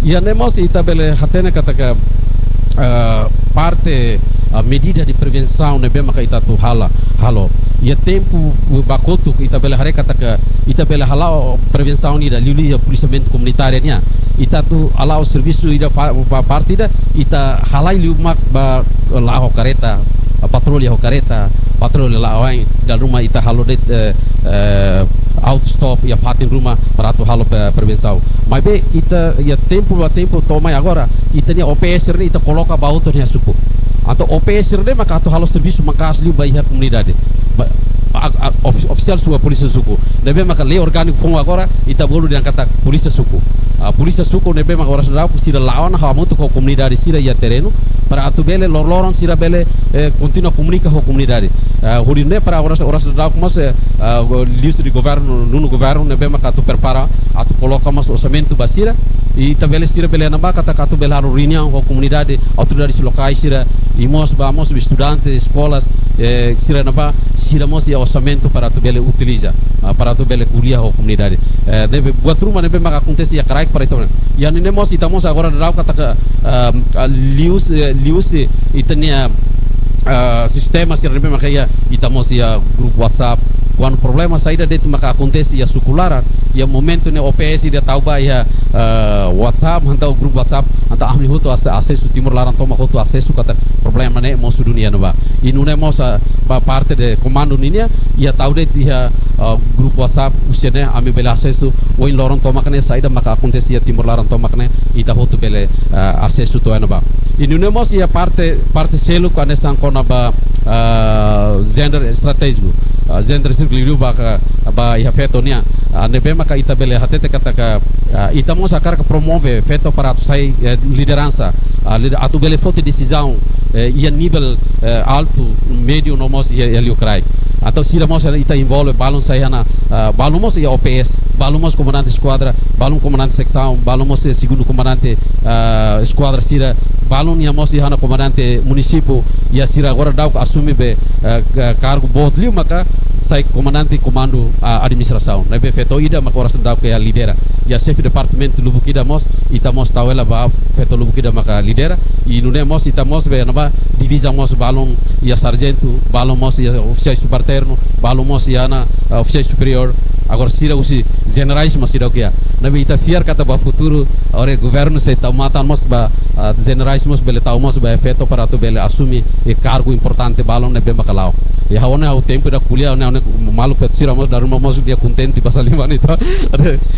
Iha ne'e mós ita bele hatene katak, eh, parte, eh, medida de prevensaun ne'ebé maka ita atu halo, halo. Iha tempu ba kotuk ita bele haree katak ita bele hala'o prevensaun ida liuliu iha polisiamentu komunitáriu nian. Ita atu hala'o servisu ida fa-, ba parte ida, ita halai liu mak ba la'o ho kareta, patrulla ho kareta, patrulla la'o ain, dala ruma ita halo de'it, eh, eh, auto stop iha fatin ruma para atu halo pe-, prevensaun. Maibé ita iha tempu ba tempu to'o mai agora, ita-nia O P S ne'e ita koloka ba hotu nia suku. Entaun O P S ne'e maka atu halo servisu maka'as liu ba iha komunidade. Ba, a, a, of-, ofisiál suku, polísia suku. Ne'ebé maka lei orgániku foun agora, ita bolu dehan katak polísia suku. Ah, polísia suku ne'ebé maka oras daudauk sira la'o ona hamutuk ho komunidade sira iha terrenu, para atu bele loroloron sira bele, eh, kontinua komunika ho komunidade. Ah, hodi nune'e para oras, oras daudauk mós, eh, ah, liuhusi governu, nonu governu ne'ebé maka atu prepara, atu koloka mós orsamentu ba sira, i ita bele sira bele iha ne'ebá katak atu bele halo reuniaun ho komunidade, autoridades lokais sira, i mós ba mós estudante, eskolas, eh, sira iha ne'ebá, sira mós iha orsamentu para atu bele utiliza, ah, para atu bele ko'alia ho komunidade. Eh, ne'ebé buat ruma ne'ebé maka akontese iha kraik para ita. Iha ne'e mós ita mós agora daudauk katak, ah, ah, liuhusi, eh, liuhusi ita-nia, ah, sistema sira ne'ebé maka iha, ita mós iha grupu WhatsApp. Kuandu problema saida de'it maka akontese iha suku laran, iha momentu ne'e O P S ida tau ba iha, ah, WhatsApp, entaun grupu WhatsApp, entaun ami hotu ase-, asesu, Timor laran tomak hotu asesu katak problema ne'e mosu duni iha ne'ebá. I nune'e mós, ah, ba parte de komandu ninian, iha tau de'it iha, ah, grupu WhatsApp, husi ne'e ami bele asesu, ohin loron tomak ne'e saida maka akontese iha Timor laran tomak ne'e, ita hotu bele, ah, asesu to'o iha ne'ebá. I nune'e mós iha parte, parte seluk hanesan kona-ba, ah, gender estratéjiku. Ah, gender estratéjiku ba ka, ba iha feto nian. Ah, ne'ebé maka ita bele hatete katak, ah, ita mós hakarak promove feto para atu sai, eh, lideransa. Ah, lider-, atu bele foti desizaun, eh, iha nivel, eh, altu, médiu no mós iha, iha liu kraik. Entaun sira mós ita envolve, balun sai iha ne'e, ah, balun mós iha O P S, balun mós komandante eskuadra, balun komandante seksaun, balun mós iha segundu komandante, ah, eskuadra sira, balun iha mós iha ne'e komandante munisípiu, iha sira agora daudauk asume be, ah, ka-, kargu boot liu maka sai komandante komandu, ah, administrasaun. Ne'ebé feto ida maka oras daudauk iha lidera. Iha xefe departamentu lubuk ida mós, ita mós tau hela ba feto lubuk ida maka lidera. I nune'e mós ita mós be iha ne'ebá diviza mós balun iha sarjentu, balun mós iha ofisiál subalternu, balun mós iha ne'e, ah, ofisiál superiór. Agora sira husi jenerais mós sira daudauk iha. Ne'ebé ita fiar katak ba futuru, agora governu sei tau matan mós ba, ah, jenerais mós bele tau mós ba feto para atu bele asume iha kargu importante balun ne'ebé maka la'o. I ha'u ne'e ha'u tempu ida ko'alia, ne'e, ne'e malu feto sira mós dala ruma mós nia kontente ba saliman ita.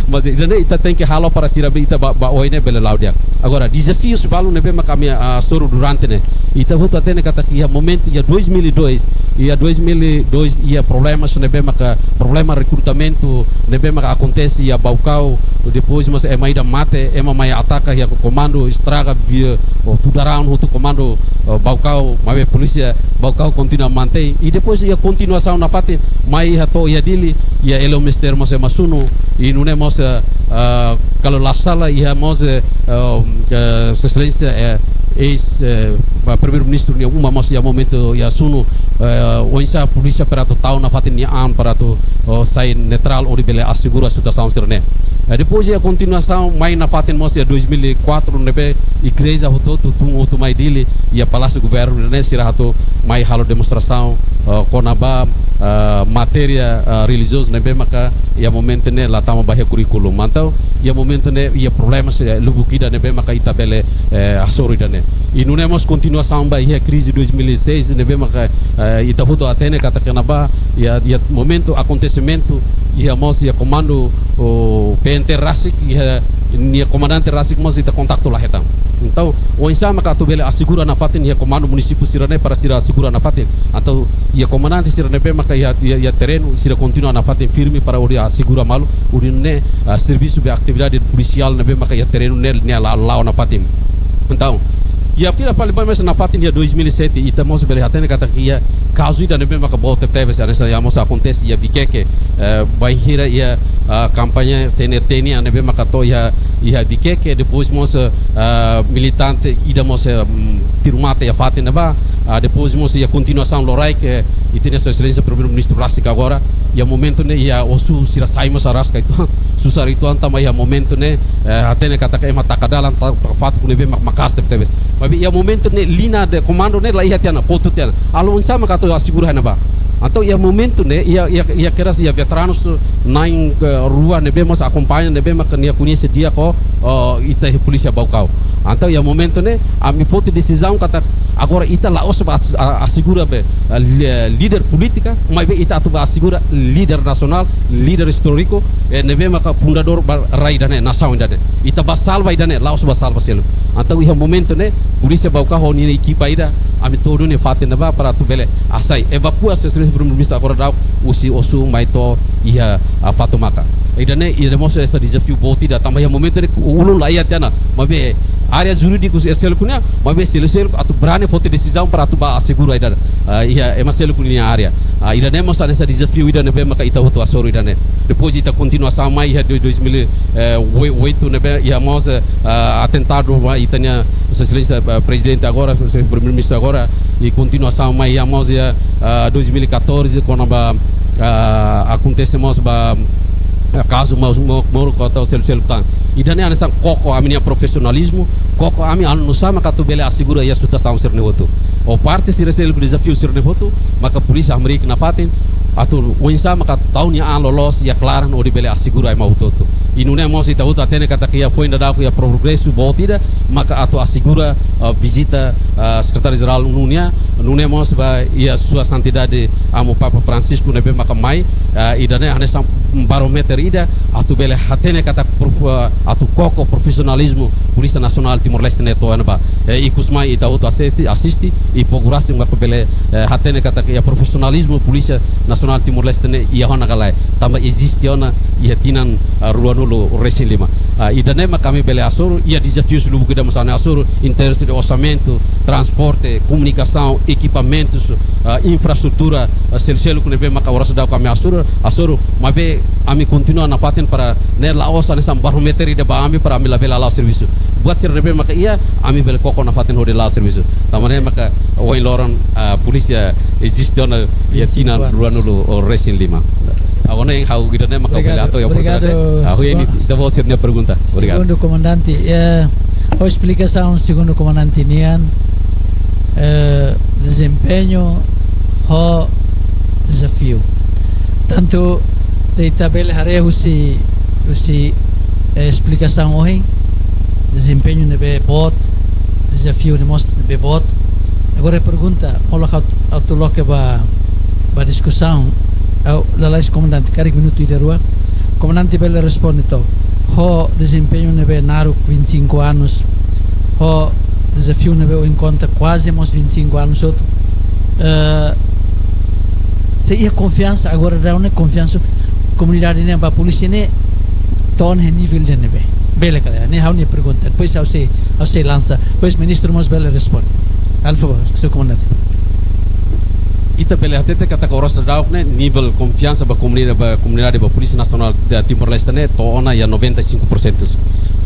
Mas ida-ne'e ita tenke halo para sira be ita ba, ba oin ne'e bele la'o di'ak. Agora, dezafius balun ne'ebé maka ami, ah, hasoru durante ne'e. Ita hotu hatene katak iha momentu iha dois mil e dois, iha dois mil e dois iha problemas ne'ebé maka problema rekrutamentu ne'ebé maka akontese iha Baucau, depois mós ema ida mate, ema mai ataka iha komandu, estraga via, o tudaran hotu komandu, o Baucau, maibé polísia Baucau kontinua mantein. I depois iha kontinuasaun nafatin, mai iha to'o iha Dili, iha Eleo Mister mós ema sunu, i nune'e mós, eh, eh, kalau la sala iha mós, eh, eh, eh, Sua Exelénsia, eh, eis, eh, ba Primeiru-Ministru nia uma mós iha momentu iha sunu, eh, oinsá polísia para atu tau nafatin nia an para atu, oh, sai neutrál hodi bele asegura situasaun sira-ne'e. Eh, depois iha kontinuasaun, mai nafatin mós iha dois mil e quatro ne'ebé igreja hotu-hotu tun hotu mai Dili, iha Palásiu Governu ne'e sira atu mai halo demonstrasaun, eh, kona-ba, eh, matéria, eh, relijiozu ne'ebé maka iha momentu ne'e la tama ba iha kurríkulu. Entaun iha momentu ne'e iha problemas, eh, lubuk ida ne'ebé maka ita bele, eh, hasoru ida-ne'e. I nune'e mós kontinuasaun ba iha krize dois mil e seis ne'ebé maka, eh, ita hotu hatene katak kona-ba iha, iha momentu akontesimentu iha mós iha komandu, o P N T rasik, iha nia komandante rasik mós ita kontaktu la hetan. Entaun, oinsá maka atu bele asegura nafatin iha komandu munisípiu sira-ne'e para sira asegura nafatin. Entaun, iha komandante sira ne'ebé maka iha, iha, iha terrenu, sira kontinua nafatin firme para hodi asegura malu, hodi nune'e, ah, servisu be atividade polisiál ne'ebé maka iha terrenu ne'e, ne'e la, la'o nafatin. Entaun, iha fila fali ba mós nafatin iha dois mil e sete, ita mós bele hatene katak iha kazu ida ne'ebé maka boot tebetebes, hanesan iha mós akontese iha Viqueque, eh, bainhira iha, ah, kampaña C N R T nian ne'ebé maka to'o iha, iha Viqueque, depois mós, ah, militante ida mós, eh, mm, tiru mate iha fatin ne'ebá, ah, depois mós iha kontinuasaun loraik, eh, ita-nia Sua Exelénsia Primeiru-Ministru rasik agora, iha momentu ne'e iha osu sira sai mós araska uitoan, susar uitoan tanba iha momentu ne'e, eh, hatene katak ema taka dalan, ta-, taka fatuk ne'ebé mak-, maka'as tebetebes. Maibé iha momentu ne'e liña de komandu ne'e la iha tiha ona, kotu tiha ona. Halo oinsá maka atu asegura iha ne'ebá. Entaun iha momentu ne'e, iha, iha, iha kedas iha veteranus na'in, eh, rua ne'ebé mós akompaña, ne'ebé maka nia koñese di'ak ho, oh, ita iha polísia Baucau. Entaun iha momentu ne'e, ami foti desizaun katak Agora ita la'ós ba atu, a, asegura be, a, li-, líder polítika, maibé ita atu ba asegura líder nasionál, líder istóriku, eh, ne'ebé maka fundadór ba rai ida-ne'e, nasaun ida-ne'e. Ita ba salva ida-ne'e, la'ós ba salva seluk. Entaun iha momentu ne'e, polísia bá ho ninia ekipa ida, ami to'o duni fatin ne'ebá para atu bele hasai, evakua Sua Exelénsia Primeiru-Ministru agora daudaun husi Osu mai to'o iha, a, Fatumaca. Ida-ne'e, ida mós hanesan dezafiu boot ida, tanba iha momentu ne'e ulun laiha tiha ona, maibé área jurídiku sira seluk nian, maibé sira seluk atu brani foti desizaun para atu ba asegura ida, ah, iha ema seluk ninia área. Ah, ida-ne'e mós hanesan dezafiu ida ne'ebé maka ita hotu hasoru ida-ne'e. Depois ita kontinuasaun mai iha do-, dois mil e oito ne'ebé iha mós, eh, ah, atentadu ba ita-nia Sua Exelénsia, eh, Prezidente agora, Sua Exelénsia Primeiru-Ministru agora, i kontinuasaun mai iha mós iha, ah, dois mil e catorze, kona-ba, ah, akontese mós ba, ah, kazu mós mo-, moru kota seluk-seluk tan. Ida-ne'e hanesan koko ami-nia profisionalizmu, koko ami anu nu'usá maka atu bele asegura iha situasaun sira-ne'e hotu. Ho parte sira seluk dezafiu sira-ne'e hotu, maka polísia hamriik nafatin, atu oinsá maka tau nia an loloos iha klaran hodi bele asegura ema hotu-hotu. I nune'e mós ita hotu hatene katak iha foin daudauk iha progresu boot ida, maka atu asegura, ah, vizita, ah, Sekretáriu-Jerál ONU nian, nune'e mós ba iha Sua Santidade Amu Papa Francisco ne'ebé maka mai, ah, ida-ne'e hanesan barómetru ida, atu bele hatene katak prof-, ah, atu koko profisionalizmu Polísia Nasionál Timor-Leste ne'e to'o iha ne'ebá. Eh, ikus mai ita hotu asiste, asiste, i pogurasi maka bele, eh, hatene katak iha profisionalizmu Polísia Nasionál Timor-Leste ne'e iha ona ka lae. Tanba eziste ona iha tinan, ah, ruanulu resin lima. Ah, ida-ne'e maka ami bele hasoru, iha dezafius lubuk ida mós ami hasoru, em termos de orsamentu, transporte, komunikasaun, ekipamentus, ah, infraestrutura, ah, seluk-seluk ne'ebé maka oras daudauk ami hasoru, hasoru, maibé ami kontinua nafatin para ne'e la'ós hanesan barómetru ida ba ami para ami labele hala'o servisu. Buat sira ne'ebé maka iha, ami bele koko nafatin hodi la'o servisu. Tanba ne'e maka ohin loron, ah, polísia eziste ona iha tinan ruanulu resin lima. Agora ne'e ha'u ida-ne'e maka bele hato'o iha oportunidade. Obrigadu, obrigadu, ah, ha'u iha Sua-, ita-boot sira-nia pergunta. Obrigadu. Segundu komandante, eh, ho esplikasaun segundu komandante nian, eh, dezempeñu ho dezafiu. Tantu se ita bele haree husi, husi, eh, esplikasaun ohin, dezempeñu ne'ebé boot, dezafiu ne'e mós ne'ebé boot. Agora pergunta, molok atu, atu loke ba, ba diskusaun, ah, lalais komandante, karik minutu ida rua. Komandante bele responde to'ok. Ho dezempeñu ne'ebé naruk vinte e cinco anos, ho dezafiu ne'ebé ohin konta kuaze mós vinte e cinco anos hotu. Eh, se iha konfiansa, agora daudaun ne'e konfiansa komunidade nian ba polísia ne'e to'o iha nivel ida ne'ebé? Bele ka lae? Ne'e ha'u-nia pergunta. Depois ha'u sei, ha'u sei lansa. Depois ministru mós bele responde. Halo favór, señór komandante. Ita bele hatete katak oras daudaun ne'e nivel konfiansa ba komunida-, ba komunidade ba Polísia Nasionál de Timor-Leste ne'e to'o ona iha noventa e cinco por cento.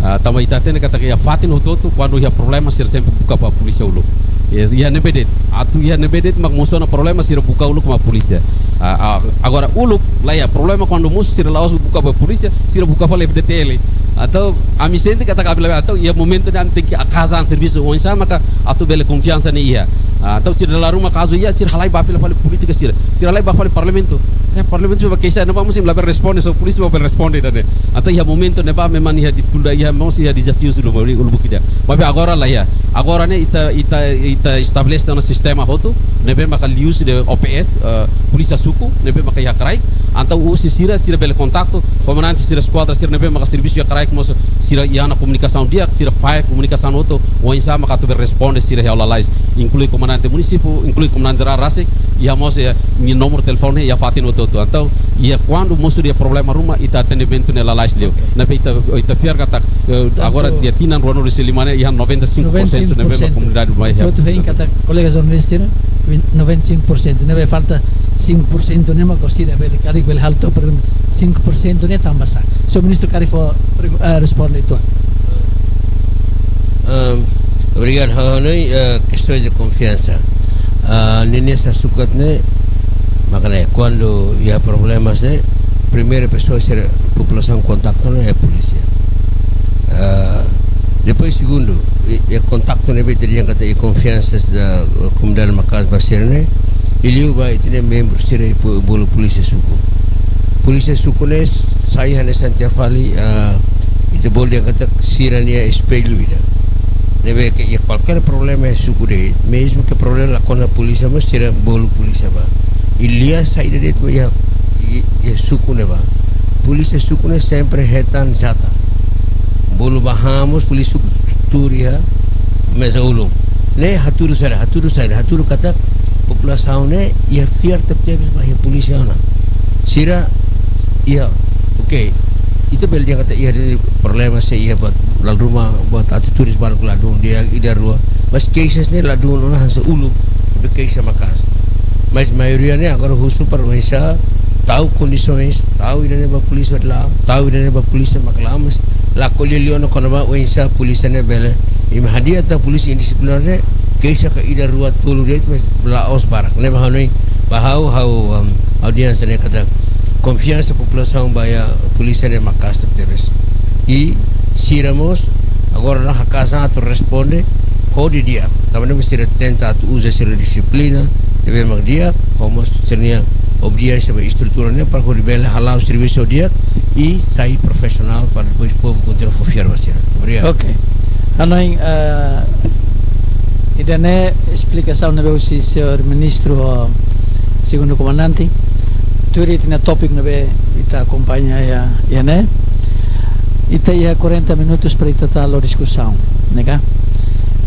Ah, tanba ita hatene katak iha fatin hotu-hotu, kuandu iha problema sira sempre buka ba polísia uluk. Iha, iha ne'ebé de'it, atu iha ne'ebé de'it mak mosu ona problema sira buka uluk ba polísia. Ah, ah, agora uluk, laiha problema kuandu mosu sira la'ós buka ba polísia, sira buka fali F-FDTL. Entaun ami sente katak ami laiha, entaun iha momentu ne'e ami tenke haka'as an servisu oinsá maka atu bele konfiansa ne'e iha. Ah, entaun sira dala ruma kazu iha, sira halai ba fila fali polítika sira. Sira halai ba fali parlamentu. Eh, parlamentu sira ba keixa, ne'ebá mós imi labele responde, só polísia bá bele responde ida-ne'e. Entaun iha momentu ne'ebá memang iha difikuldade, iha mós iha dezafiu uluk, uluk ida. Maibé agora laiha. Agora ne'e ita, ita, ita estabelese ona sistema hotu, ne'ebé maka liuhusi de O P S, eh, polísia suku, ne'ebé maka iha kraik. Entaun husi sira, sira bele kontaktu komandante sira, eskuadra sira ne'ebé maka servisu iha kraik mós, sira iha ona komunikasaun di'ak, sira fahe komunikasaun hotu, oinsá maka atu bele responde sira iha lalais, inklui komandante munisípiu, inklui komandante jerál rasik, iha mós iha nia númeru telefone iha fatin hotu-hotu. Entaun iha kuandu mosu iha problema ruma, ita atendimentu ne'e lalais liu. Ne'ebé ita, ita fiar katak, eh, agora iha tinan ruanulu resin lima ne'e iha noventa e cinco por cento ne'ebé maka komunidade mai iha. Tantu hein katak kolega jornalista ne'e, noventa e cinco por cento, ne'ebé falta cinco por cento ne'e mak orsida bele, karik bele halo to'ok pergunta, cinco por cento ne'e tanba sá? Señór ministru karik fó pergu-, eh, responde uitoan. Ehm, obrigadu, ha'u hanoin, eh, kestaun de konfiansa. Ah, ne'e hanesan sukat ne'e, maka ne'e, kuandu iha problemas ne'e, primeira pesoa sira populasaun kontaktu ne'e polísia. Ah, depois segundu, i, i kontaktu ne'ebé ita dehan katak iha konfiansa da komunidade maka'as ba sira ne'e, i liu ba ita-nia membru sira iha po-, bolu polísia suku. Polísia suku ne'e sai hanesan tiha fali, ah, ita bolu dehan katak sira-nia espellu ida. Ne'ebé ke iha kualkér problema iha suku de'it, mezmu ke problema la kona polísia, mas sira bolu polísia bá. I lia saida de'it ba iha, i, iha suku ne'ebá. Polísia suku ne'e sempre hetan jata. Bolu bá han mós polísia suku tuur iha meza uluk. Ne'e hatudu saida, hatudu saida, hatudu katak populasaun ne'e iha fiar tebetebes ba iha polísia ona. Sira iha, oke. Ita bele dehan katak iha duni problema se iha buat ladún, buat atu turis barak ladún di'ak ida rua. Mas keixa ne'e ladún ona hanesan uluk, be keixa maka'as. Mas maioria ne'e agora husu para oinsá tau kondisoens, tau ida-ne'e ba polísia la, tau ida-ne'e ba polísia mak la, mas la ko'alia liu ona kona-ba oinsá polísia ne'e bele. Imi hadi'a atu polísia indisiplina ne'e, keixa ka ida rua tolu de'it, mas la'ós barak. Ne'ebé ha'u hanoin, ba ha'u, ha'u, um, audiénsia ne'e katak konfiansa populasaun ba iha polísia ne'e maka'as tebetebes. I sira mós agora la haka'as an atu responde ho di'ak. Tanba ne'e mós sira tenta atu uza sira-nia disiplina ne'ebé mak di'ak, ho mós sira-nia obediénsia ba estrutura ne'e para hodi bele hala'o servisu di'ak i sai profisionál para depois povu kontinua fó fiar ba sira. Obrigadu. Ok. Hanoin, eh, ida-ne'e esplikasaun ne'ebé husi señór ministru ho segundu komandante. Tuir ita-nia tópiku ne'ebé ita akompaña iha, iha ne'e. Ita iha quarenta minutos para ita tau diskusaun, ne'e ka?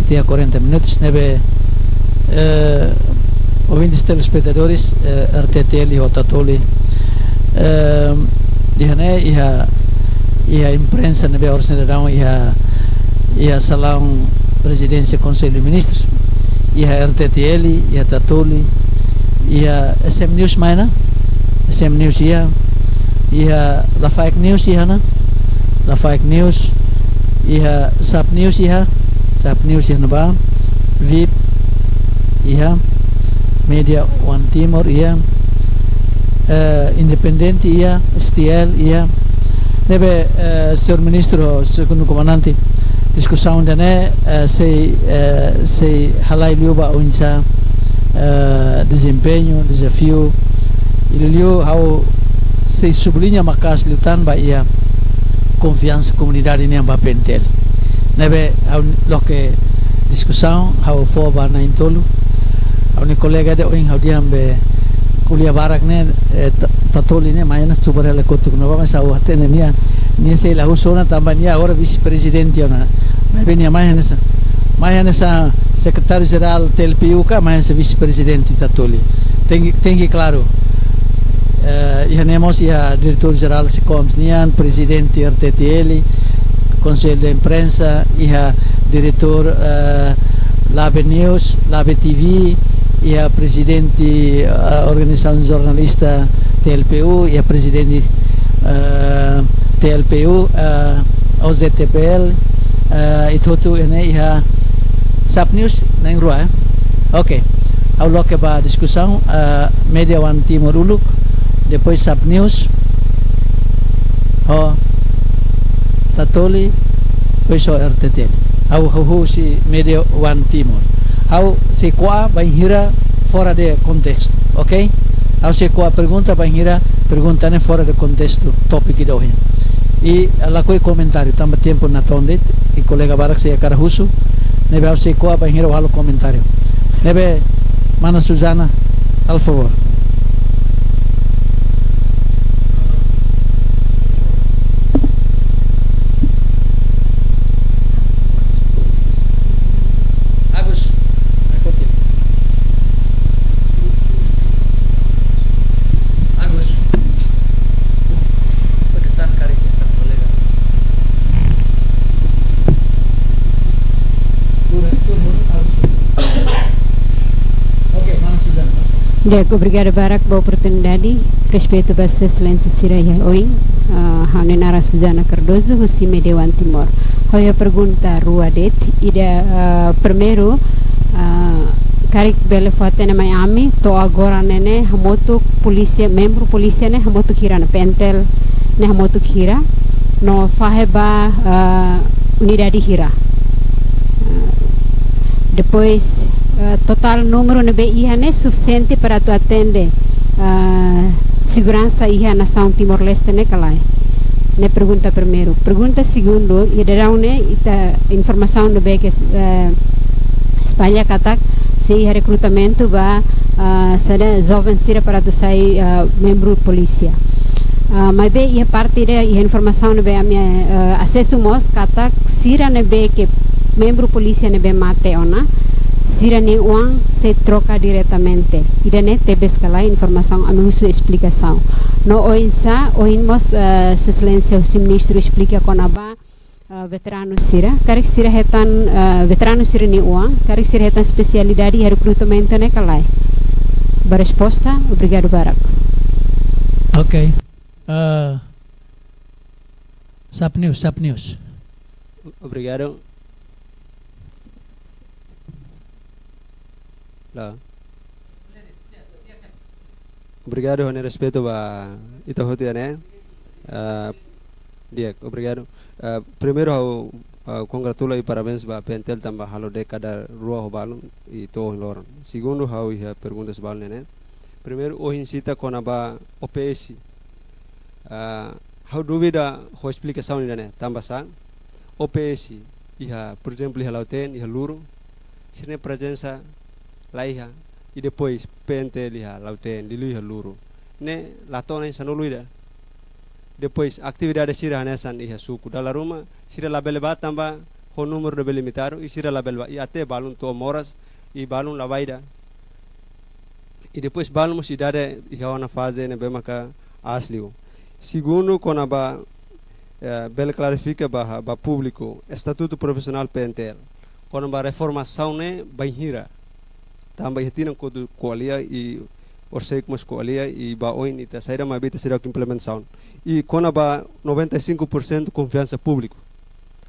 Ita iha quarenta minutos, ne'ebé, eh, ouvintes telespetadores, eh, R T T L ho Tatoli, eh, iha ne'e, iha, iha imprensa ne'ebé oras ne'e daudaun iha, iha salaun Prezidénsia Konsellu Ministrus, iha R T T L, iha Tatoli, iha S M News mai ona, S M News iha, iha Lafaek News iha ona, Lafaek News, iha Sap News iha, Sap News iha ne'ebá, VIP iha, Media One Timor iha, eh, Independente iha, S T L iha. Ne'ebé, eh, señór ministru, segundu komandante, diskusaun ida-ne'e, eh, sei, eh, sei halai liu ba oinsá, eh, dezempeñu, dezafiu, i liuliu ha'u sei subliña maka'as liután ba iha konfiansa komunidade nian ba P N T L. Ne'ebé ha'u loke diskusaun, ha'u fó ba na'in-tolu. Ha'u-nia kolega ida ohin ha'u dehan be ko'alia barak ne'e, eh, Ta-, Tatoli ne'e, mai ona subar hela kotuk ne'ebá, mas ha'u hatene nia, nia sei la husu ona tanba nia agora vise-prezidente ona. Maibé nia mai hanesan, mai hanesan sekretáriu-jerál T L P U ka, mai hanesan vise-prezidente Tatoli. Tenke, tenke klaru. Eh, iha ne'e mós iha diretór-jerál SECOMS nian, prezidente R T T L, Konsellu de Imprensa, iha diretór, eh, Labe News, Labe T V, iha prezidente, eh, organizasaun jornalista T L P U, iha prezidente, eh, T L P U, eh, O Z T P L, eh, ita hotu iha ne'e, iha Sap News, na'in-rua, eh. Ok. Ha'u loke ba diskusaun, eh, Media One Timor uluk, depois Sap News, ho Tatoli, depois ho R T T L. Ha'u, ha'u husi Media One Timor. Ha'u sei ko'a bainhira fora de kontestu, ok? Ha'u sei ko'a pergunta bainhira pergunta ne'e fora de kontestu tópiku ida ohin. I lakohi komentáriu, tanba tempu natoon de'it, i kolega barak sei hakarak husu, ne'ebé ha'u sei ko'a bainhira halo komentáriu. Ne'ebé, mana Susana, halo favór. Agus, mai foti. Agus. Pakistaun karik kita kolega. Agus. Ok, mana Susana. Di'ak, obrigada barak ba oportunidade. Respeitu ba Sua Exelénsia sira iha oin. Ah, ha'u-nia naran Susana Cardoso, husi Media One Timor. Ho iha pergunta rua de'it, ida, ah, primeiru, ah, karik bele fó-hatene mai ami, to'o agora ne'e ne'e, hamutuk polísia, membru polísia ne'e, hamutuk hira ona, P N T L ne'e, hamutuk hira, no fahe ba, ah, unidade hira. Ah, depois, ah, totál númeru ne'ebé iha ne'e sufisiente para atu atende, ah, seguransa iha nasaun Timor-Leste ne'e ka lae. Ne'e pergunta primeiru. Pergunta segundu, iha daudaun ne'e, ita informasaun ne'ebé ke, eh, espalla katak sei iha rekrutamentu ba, ah, sira joven sira para atu sai, ah, membru polísia. Ah, maibé iha parte ida, iha informasaun ne'ebé ami, eh, asesu mós katak sira ne'ebé ke membru polísia ne'ebé mate ona, sira-nia oan sei troka diretamente. Ida-ne'e tebes ka lae, informasaun ami husu esplikasaun. No oinsá, ohin mós, eh, Sua Exelénsia husi ministru esplika kona-ba, eh, veteranu sira, karik sira hetan, eh, veteranu sira-nia oan, karik sira hetan espesialidade iha rekrutamentu ne'e ka lae. Ba resposta, obrigadu barak. Ok. Eh, Sap News, Sap News. Obrigadu. Lá. Obrigadu, ho respeitu ba ita hotu iha ne'e. Ah, di'ak, obrigadu. Ah, primeiru ha'u, ah, kongratula i parabéns ba P N T L tanba halo dékada rua ho balun i to'o ohin loron. Segundu, ha'u iha perguntas balun ne'e. Primeiru, ohin sita kona-ba O P S. Ah, ha'u dúvida ho esplikasaun ida-ne'e, tanba sá O P S iha, por ezemplu, iha Lautém, iha Luro, sira-nia prezensa la iha, i depois P N T L iha Lautém, liuliu iha Luro, ne'e la to'o na'in sanulu ida. Depois atividade sira hanesan iha suku, dala ruma sira labele bá tanba ho númeru ne'ebé limitadu, i sira labele bá, i até balun to'o moras, i balun la bá ida. I depois balun mós idade iha ona faze ne'ebé maka aas liu. Segundu, kona-ba, eh, bele klarifika ba, ba públiku, estatutu profisionál P N T L. Kona-ba reformasaun ne'e bainhira. Tanba iha tinan kotuk ko'alia i orsek mós ko'alia i ba oin ita saida maibé ita seidauk implementasaun. I kona-ba noventa e cinco por cento konfiansa públiku.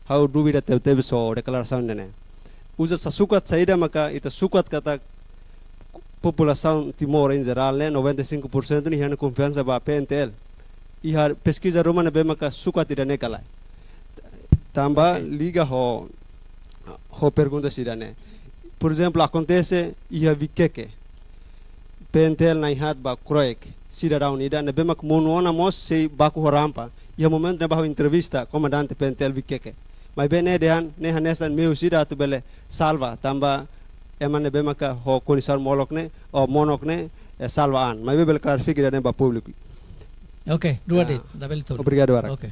Ha'u dúvida tebetebes ho deklarasaun ida-ne'e. Uza sa sukat saida maka ita sukat katak populasaun Timor em geral ne'e, noventa e cinco por cento nia konfiansa ba P N T L. Iha peskiza ruma ne'ebé maka sukat ida-ne'e ka lae. Tanba Ok. liga ho, ho pergunta ida-ne'e. Por ezemplu, akontese iha Vikeke. P N T L na'in-haat ba kroik sidadaun ida ne'ebé mak monu ona mós sei baku ho rampa. Iha momentu ne'ebá ha'u entrevista komandante P N T L Vikeke. Maibé ne'e dehan, ne'e hanesan meiu ida atu bele salva, tanba ema ne'ebé maka ho kondisaun molok ne'e, ou monok ne'e, eh, salva an. Maibé bele klarifika ida-ne'e ba públiku. Ok, rua Ah, de'it, labele tolu. Obrigadu barak. Ok.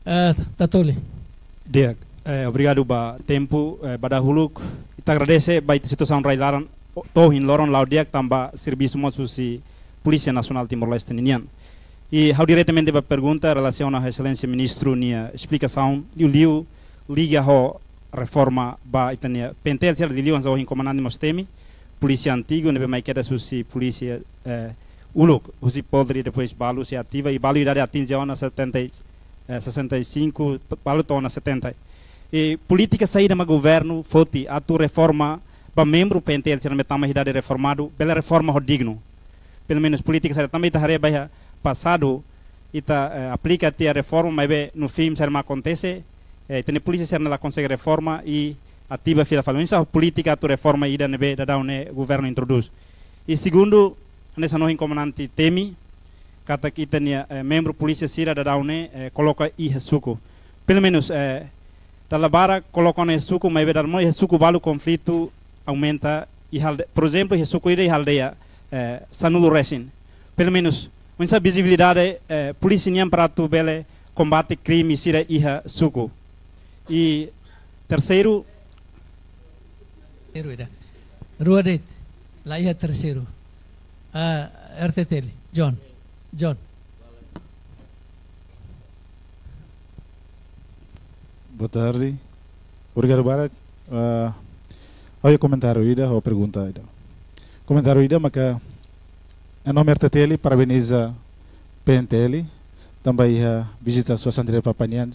Eh, Tatoli. Di'ak, eh, obrigadu ba tempu, eh, ba dahuluk. Ita agradese ba ita situasaun rai-laran, o-, to'o ohin loron la'o di'ak tanba servisu mós husi Polísia Nasionál Timor-Leste ninian. I ha'u diretamente ba pergunta relasiona ho Exelénsia Ministru nia esplikasaun, liuliu liga ho reforma ba ita-nia P N T L sira, liuliu hanesan ohin komandante mós temi, polísia antigu ne'ebé mai kedas husi polísia, eh, uluk, husi podre, depois balu sei ativa, i balu idade atinje ona setenta, eh, sessenta e cinco, balu to'o ona setenta. I polítika saida mak governu foti atu reforma ba membru P N T L sira ne'ebé tama iha idade reformadu, bele reforma ho dignu. Pelumenus polítika saida, tanba ita haree ba iha pasadu, ita, eh, aplika tiha reforma, maibé no fim saida mak akontese, eh, ita-nia polísia sira ne'e la konsege reforma i ativa fila fali. Oinsá polítika atu reforma ida ne'ebé daudaun ne'e governu introdús. I segundu, hanesan ohin komandante temi, katak ita-nia, eh, membru polísia sira daudaun ne'e, eh, koloka iha suku. Pelumenus, eh, dala barak koloka ona iha suku, maibé dala mós iha suku balu konflitu aumenta iha alde-, por ezemplu, iha suku ida iha aldeia, eh, sanulu resin. Pelumenus, oinsá vizibilidade, eh, polísia nian para atu bele kombate krime sira iha suku. I terseiru. Terseiru ida. Rua de'it, la iha terseiru. Ah, R T T L, John. John. Boa tarde. Obrigadu barak. Ah, ha'u iha komentáriu ida, ho pergunta ida. Komentáriu ida maka, em nome R T T L, parabeniza P N T L, tanba iha vizita sua santidade Papa nian,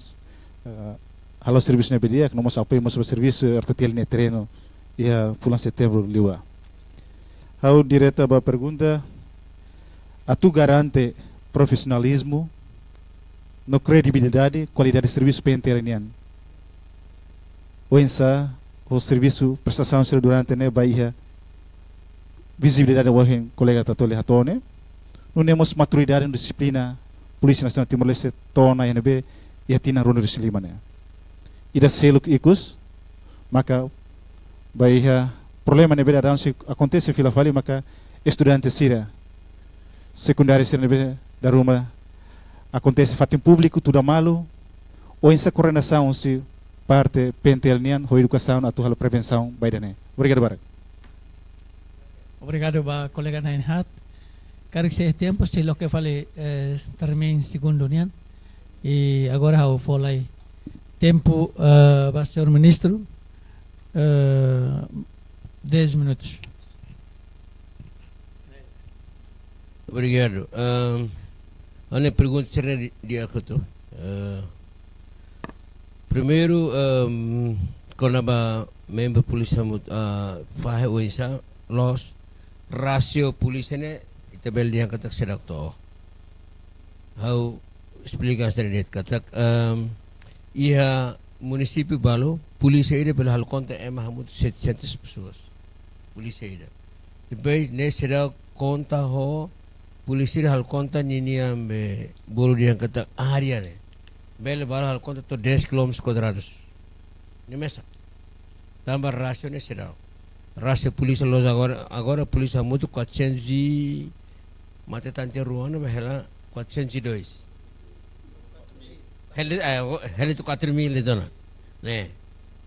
eh, halo servisu ne'ebé di'ak, no mós apoiu mós ba servisu R T T L nia terrenu iha fulan Setembru liubá. Ha'u direta ba pergunta, atu garante profisionalizmu no kredibilidade, kualidade servisu P N T L nian. Oinsá ho servisu prestasaun sira durante ne'e ba iha vizibilidade, ohin kolega Tatoli hato'o ne'e, nune'e mós maturidade no dixiplina Polísia Nasionál Timor-Leste to'o ona iha ne'ebé iha tinan ruanulu-resin-lima ne'e. Ida seluk ikus, maka ba iha problema ne'ebé dadaun sei akontese fila fali maka estudante sira sekundáriu sira ne'ebé dala ruma akontese fatin públiku tuda malu, oinsá koordenasaun husi parte P N T L nian ho edukasaun atu halo prevensaun ba ida-ne'e. Obrigadu barak. Obrigadu ba kolega na'in haat. Karik sei iha tempu, sei loke fali, eh, termin segundu nian. I agora ha'u fó lai tempu, eh, ba señór ministru, eh, dez minutos. Obrigadu. Ahm, ha'u-nia pergunta sira-ne'e di, di aku tu. Eh, primeiru, ahm, kona-ba membru polísia mut, ah, fahe oinsá, loos, rasio polísia ne'e, ita bele dehan katak seidauk to'o. Ha'u esplika hanesan ne'e de'it katak, ahm, iha munisípiu balu, polísia ida bele halo konta ema hamutuk setecentas pessoas. Polísia ida. Depois, ne'e seidauk konta ho, polísia ida halo konta ninian be, bolu dehan katak área ne'e. Bele balu halo konta to'o dez kilómetrus kuadradus. Ne'e mesak. Tanba rasio ne'e seidauk. Rasio polísia loos agora, agora polísia hamutuk quatrocentos e, mate tante ruana, ba hela quatrocentos e dois. Hela, eh, hela tu quatro mil de dona. Ne'e,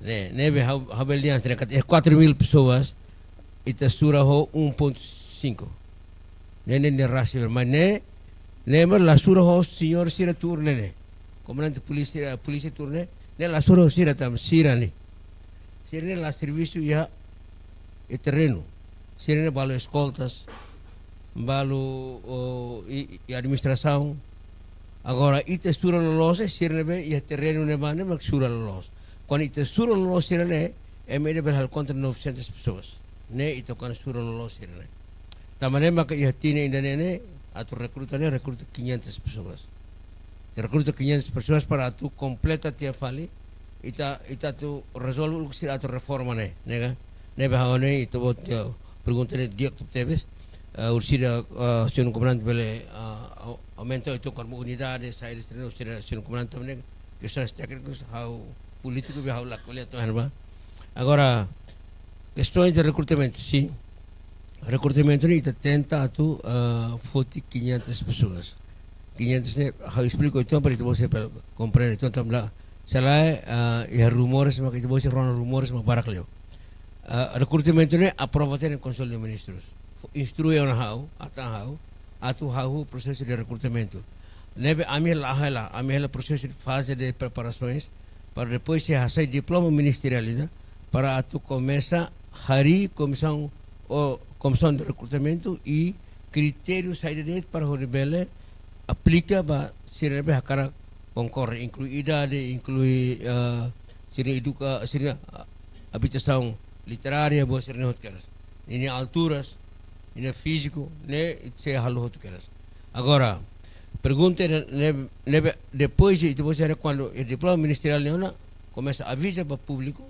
ne'e, ne'ebé ha'u, ha'u bele dehan hanesan ne'e katak, eh, quatro mil pessoas, ita sura ho um ponto cinco. Ne'e, ne'e, ne'e rasio, mas ne'e, ne'e mak la sura ho señór sira tuur ne'e ne'e. Komandante polísia, polísia tuur ne'e, ne'e la sura ho sira tan, sira-ne'e. Sira-ne'e la servisu iha, iha terrenu. Sira-ne'e balu eskoltas, balu, o, i, i administrasaun. Agora, ita sura loloos, sira-ne'ebé iha terrenu ne'ebá ne'e mak sura loloos. Kuandu ita sura loloos sira-ne'e, ema ida bele halo konta novecentas pessoas. Ne'e ita kuandu sura loloos sira-ne'e. Tanba ne'e maka iha tinan ida-ne'e ne'e, atu rekruta ne'e, rekruta quinhentas pessoas. Ita rekruta quinhentas pessoas para atu kompleta tiha fali, ita, ita atu rezolve uluk sira atu reforma ne'e, ne'e ka? Ne'ebé ha'u hanoin ita-boot, eh, pergunta ne'e di'ak tebes. Eh, orsida, eh, señór komandante bele, eh, au-, aumenta ita-nia unidade, saida, orsida señór komandante também, kestaun tékniku, ha'u polítiku, be ha'u la ko'alia to'o iha ne'ebá. Agora, kestaun de rekrutamentu, sin. Rekrutamentu ne'e ita tenta atu, ah, foti quinhentas pessoas. Quinhentas ne'e, ha'u esplika uitoan para ita-boot sira bele komprende. Entaun, tanba, se lae, ah, iha rumores, maka ita-boot sira rona rumores mak barak liu. Ah, rekrutamentu ne'e aprova tiha iha Konsellu de Ministrus. Fó, instrui ona ha'u, atan ha'u, atu hahú prosesu de rekrutamentu. Ne'ebé ami hela, hela, ami hela prosesu de faze de preparasoens, para depois sei hasai diploma ministeriál ida, para atu komesa harii komisaun, o komisaun de rekrutamentu i kritériu saida de'it para hodi bele aplika ba sira ne'ebé hakarak konkorre, inklui idade, inklui, eh, sira eduka-, sira, ah, abitasaun literária, buat sira-ne'e hotu kedas. Ninia alturas, ninia fíziku, ne'e sei halo hotu kedas. Agora, pergunta ne'e, ne'e, ne'ebé depois de, depois de kuandu, eh, diploma ministeriál ne'e ona, komesa aviza ba públiku,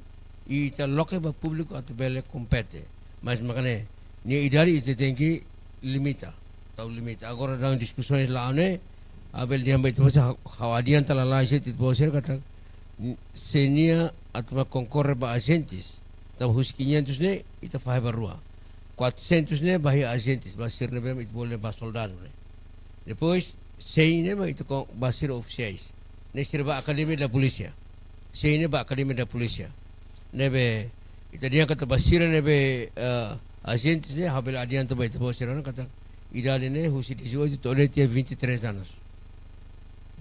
i ita loke ba públiku atu bele kompete. Mas mak ne'e, nia idade ita tenke limita, tau limita. Agora daudaun diskusoens la'o ne'e, ha'u bele dehan ba ita-boot sira, ha'u adianta lalais ita-boot sira katak, n-, se nia atu mai konkorre ba ajentes, tanba husi quinhentos ne'e, ita fahe ba rua. Quatrocentos ne'e ba iha ajentes, ba sira ne'ebé ita bolu ba soldadu ne'e. Depois, cem ne'e ba ita kon-, ba sira ofisiais. Ne'e sira ba Academia da Polícia. Cem ne'e ba Academia da Polícia. Ne'ebé, ita dehan katak ba sira ne'ebé, eh, ajentes ne'e, ha'u bele adianta ba ita-boot sira ona katak idade ne'e husi dezoito to'o de'it iha vinte e três anos.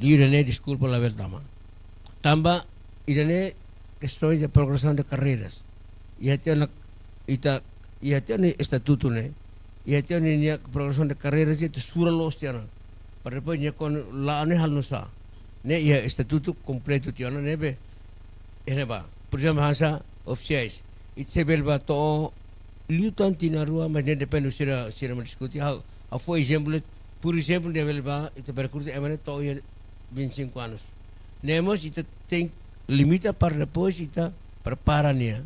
Liu ida-ne'e, deskulpa, labele tama. Tanba ida-ne'e kestaun de progresaun de karreiras. Iha tiha ona, ita, iha tiha ona estatutu ne'e, iha tiha ona ninia progresaun de karreiras, ita sura loos tiha ona. Para depois nia kon la ne hal nusa. Ne'e iha estatutu kompletu tiha ona ne'ebé. Iha ne'ebá. Por ezemplu, hanesan ofisiais. Ita sei bele ba to'o liután tinan rua, mas ne'e depende sira, sira mak diskute. Ha'u, ha'u fó ezemplu, por ezemplu, ne'e bele ba, ita bele rekruta ema ne'e to'o iha vinte e cinco anos. Ne'e mós ita tenke limita para depois ita prepara nia.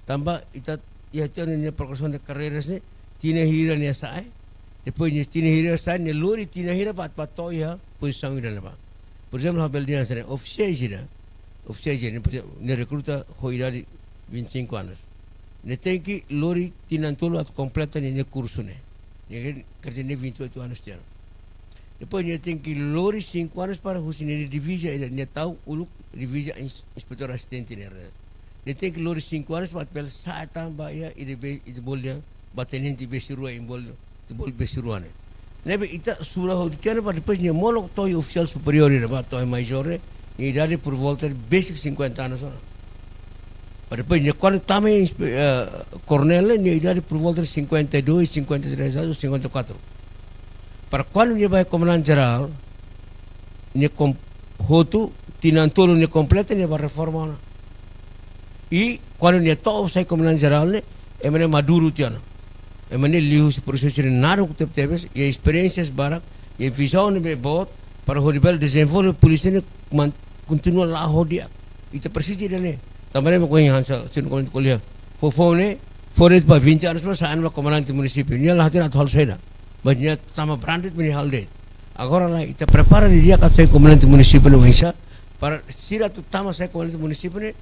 Tanba ita iha tiha ona ninia progresaun de karreiras ne'e, tinan hira nia sa'e, Depois nia tinan hira sai, nia lori tinan hira ba, ba to'o iha pozisaun ida-ne'ebá. Por ezemplu, ha'u bele dehan hanesan ne'e, ofisiál ida, ofisiál ida, ne'e, por ezemplu, nia rekruta ho idade vinte e cinco anos. Nia tenke lori tinan tolu atu kompleta nia, nia kursu ne'e. Nia kan kerja nia vinte e oito anos tiha ona. Depois nia tenke lori cinco anos para husi nia divisa, nia, nia tau uluk divisa ins-, inspetór asistente ne'e. Nia tenke lori cinco anos para bele sa'e tan ba iha, ida be, ida bolu ba tenente be sirua imbol, ida bolu be sirua ne'e. Ne'ebé ita sura hotu tiha ona para depois nia molok to'o ofisiál superiór ida ba to'o majór ne'e, nia idade por volta de besik cinquenta anos ona. Para depois nia kuandu tama inspe-, eh, koronél ne'e, nia idade por volta de cinquenta e dois, cinquenta e três anos, cinquenta e quatro. Para kuandu nia ba komandante jerál, nia kom-, hotu tinan tolu nia kompleta, nia ba reforma ona. I kuandu nia to'o sai komandante jerál ne'e, ema ne'e maduru tiha ona. Ema ne'e liuhusi prosesu ne'e naruk tebetebes, iha esperiénsia barak, iha vizaun ne'ebé boot, para hodi bele dezenvolve polísia ne'e man-, kontinua la'o ho di'ak. Ita presiza ida-ne'e. Tanba ne'e mak ohin hanesan señór komandante ko'alia. Foufoun ne'e, fó de'it ba vinte anos, mas sa'e ona ba komandante munisípiu. Nia la hatene atu halo saida. Mas nia tama branded, mas nia halo de'it. Agora lae, ita prepara didi'ak atu sai komandante munisípiu ne'e oinsá, para sira atu tama sai komandante munisípiu ne'e,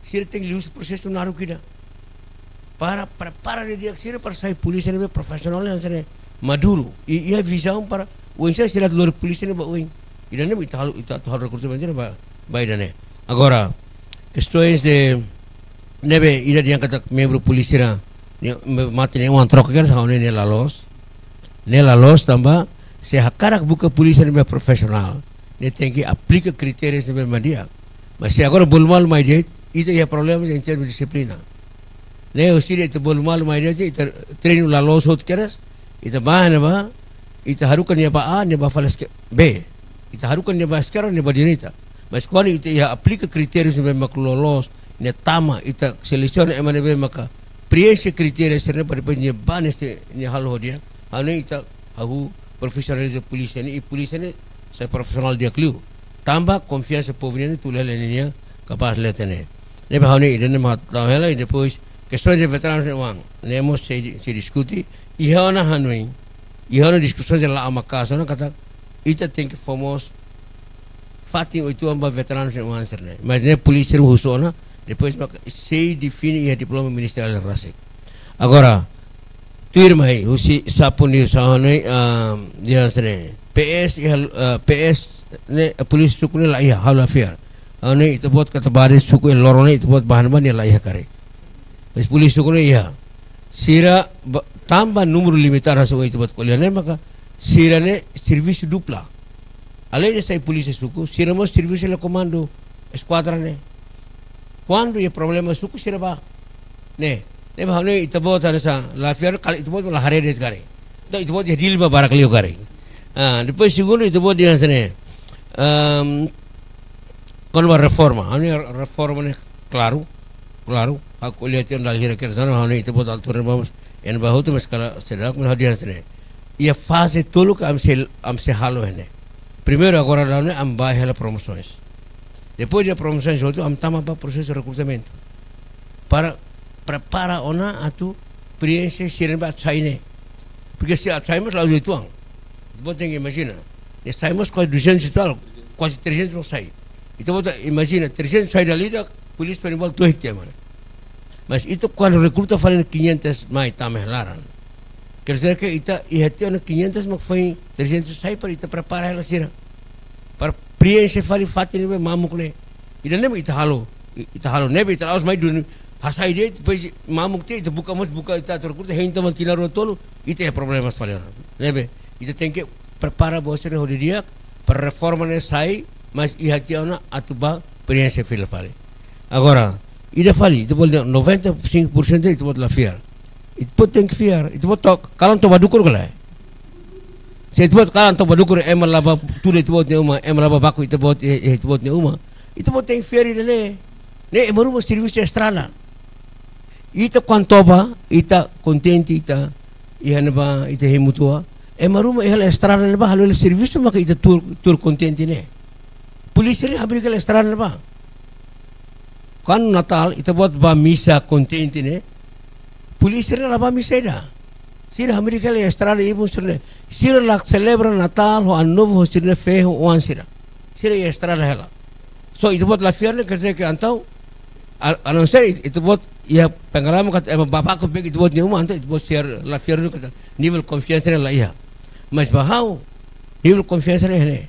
sira tenke liuhusi prosesu naruk ida. Para prepara didi'ak sira para sai polísia ne'ebé profisionál, hanesan ne'e maduru. I, iha vizaun para oinsá sira atu lori polísia ne'e ba oin. Ida-ne'e ita halo, ita atu halo rekrutamentu ne'e ba, ba ida-ne'e. Agora, kestaun ne'ebé ida dehan katak membru polísia ne'e, ne'e mate ne'e oan troka kedas, ha'u hanoin ne'e la loos. Ne'e la loos tanba, se hakarak buka polísia ne'ebé profisionál, ne'e tenke aplika kritériu ne'ebé mak di'ak. Mas se agora bolu malu mai de'it, ita iha problema em termos de disiplina. Ne'e husi ida ita bolu malu mai de'it, ita treinu la loos hotu kedas, ita ba ne'ebá, ita haruka nia ba A, nia ba fali eske-, B. Ita haruka nia ba eskerda, nia ba direita. Mas kuandu ita iha aplika kritériu ne'ebé mak loloos, nia tama, ita selesiona ema ne'ebé maka preenxe kritériu sira-ne'e para depois nia ba ne'e, nia halo ho di'ak. Ha'u hanoin ita hahú profisionaliza polísia ne'e, i polísia ne'e sai profisionál di'ak liu. Tanba konfiansa povu nian ne'e tula hela ninia kapás leten ne'e. Ne'ebé ha'u hanoin ida-ne'e mak tau hela, i depois kestaun de veteranus ne'e oan. Ne'e mós sei, sei diskute, iha ona hanoin, iha ona diskusaun de la ama kaso ona katak, ita tenke fó mós fatin oituan ba veteranus ne'e oan sira-ne'e. Mas ne'e polísia husu ona, depois mak sei define iha diploma ministeriál rasik. Agora, tuirmai, husi Sapun news ha'u hanoin, ah, dehan hanesan ne'e, P S iha, ah, P S ne'e, polísia suku ne'e la iha, ha'u la fiar. Ha'u hanoin ita-boot katak barak suku iha loron ne'e, ita-boot ba ne'ebá nia la iha karik. Mas polísia suku ne'e iha. Sira ba-, tanba númeru limitadu hanesan ohin ita-boot ko'alia ne'e maka sira-ne'e servisu dupla. Além de sai polísia suku, sira mós servisu hela komandu eskuadra ne'e. Kuandu iha problema suku sira ba. Ne'e, ne'ebé ha'u hanoin ita-boot hanesan la fiar karik ita-boot la haree de'it karik. Entaun ita-boot iha Dili ba barak liu karik. Ah, depois segundu ita-boot dehan hanesan ne'e. Ehm, kona-ba reforma, ha'u hanoin reforma ne'e klaru, klaru. Ha'u ko'alia tiha ona dala hira kedas ona, ha'u hanoin ita-boot altura ne'e vamos, iha ne'ebá hotu, mas kala seidauk, mas ha'u dehan hanesan ne'e. Iha faze tolu ke ami sei, ami sei halo iha ne'e. Primeiru agora daudaun ne'e ami ba hela promosoens. Depois de promosoens hotu, ami tama ba prosesu rekrutamentu. Para prepara ona atu preenxe sira-ne'ebé atu sai ne'e. Porque se atu sai mós la'ós uitoan. Ita-boot tenke imajina. Ne'e sai mós kuaze duzentos e tal, kuaze trezentos mós sai. Ita-boot imajina, trezentos sai dala ida, polísia foin bolu to'o tiha mana. Mas ita kuandu rekruta fali quinhentos mai tama iha laran. Quer dizer que ita iha tiha ona quinhentos mak foin trezentos sai para ita prepara hela sira. Para preenxe fali fatin ne'ebé mamuk ne'e. Ida-ne'e mak ita halo, i-, ita halo ne'ebé ita la'ós mai duni hasai de'it, depois mamuk tiha ita buka mós buka ita atu rekruta hein tama tinan rua tolu, ita iha problema fali ona. Ne'ebé ita tenke prepara buat sira-ne'e ho didi'ak, para reforma ne'e sai, mas iha tiha ona atu ba preenxe fila fali. Agora, ida fali, ita-boot dehan noventa e cinco por cento ita-boot la fiar. Ita-boot tenke fiar, ita-boot to'o, kalan to'o ba dukur ka lae. Se ita-boot kalan to'o ba dukur, ema la ba tuda ita-boot nia uma, ema la ba baku ita-boot, eh, eh, ita-boot nia uma. Ita-boot tenke fiar ida-ne'e. Ne'e ema ruma servisu iha estrada. Ita kuandu toba, ita kontente, ita iha ne'ebá, ita hemu tua. Ema ruma iha hela estrada ne'ebá, halo hela servisu maka ita tuur, tuur kontente ne'e. Polísia ne'e abriga hela estrada ne'ebá. Kuandu Natál, ita-boot ba misa kontente ne'e. Polísia ne'e la ba misa ida. Sira hamriik hela estrada ibun sira-ne'e. Sira la selebra Natál ho Anu Novu ho sira-nia feen ho oan sira. Sira iha estrada hela. So, ita-boot la fiar ne'e, quer dizer que entaun, a, a não ser it-, ita-boot iha pengalaman katak ema babaku pek ita-boot nia uma, entaun ita-boot sira la fiar ne'e katak nivel konfiansa ne'e la iha. Mas ba ha'u, nivel konfiansa ne'e ne'e.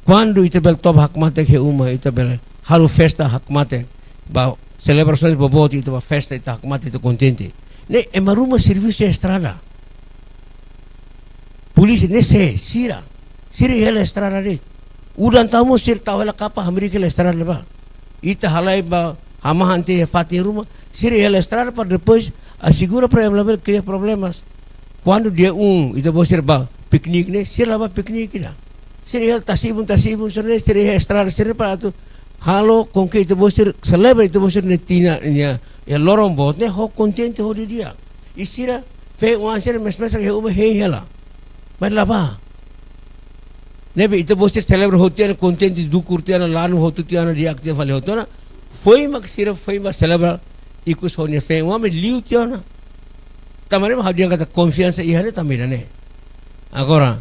Kuandu ita bele toba hakmatek iha uma, ita bele halo festa hakmatek, ba selebrasoens boboot, ita ba festa, ita hakmatek, ita kontente. Ne'e ema ruma servisu iha estrada. Polísia ne'e sé, sira. Sira iha hela estrada de'it. Udan tau mós sira tau hela kapa hamriik hela estrada ne'ebá. Ita halai ba hamahan tiha iha fatin ruma, sira iha hela estrada para depois asegura para ema labele kria problemas. Kuandu dia um, ita-boot sira ba piknik ne'e, sira la ba piknik ida. Sira iha tasi-ibun, tasi-ibun sira-ne'e, sira iha estrada sira-ne'e para atu halo com que ita-boot sira selebra ita-boot sira-nia tinan, nia, iha loron boot ne'e ho kontente, ho di'ak. I sira feen oan sira mesak-mesak iha uma hein hela. Mas la ba. Ne'ebé ita-boot sira selebra hotu tiha ona, kontente, dukur tiha ona, lanu hotu tiha ona, di'ak tiha fali hotu ona. Foin mak sira foin ba selebra ikus ho nia feen oan, mas liu tiha ona. Tanba ne'e mak ha'u dehan katak konfiansa iha ne'e tanba ida-ne'e. Agora,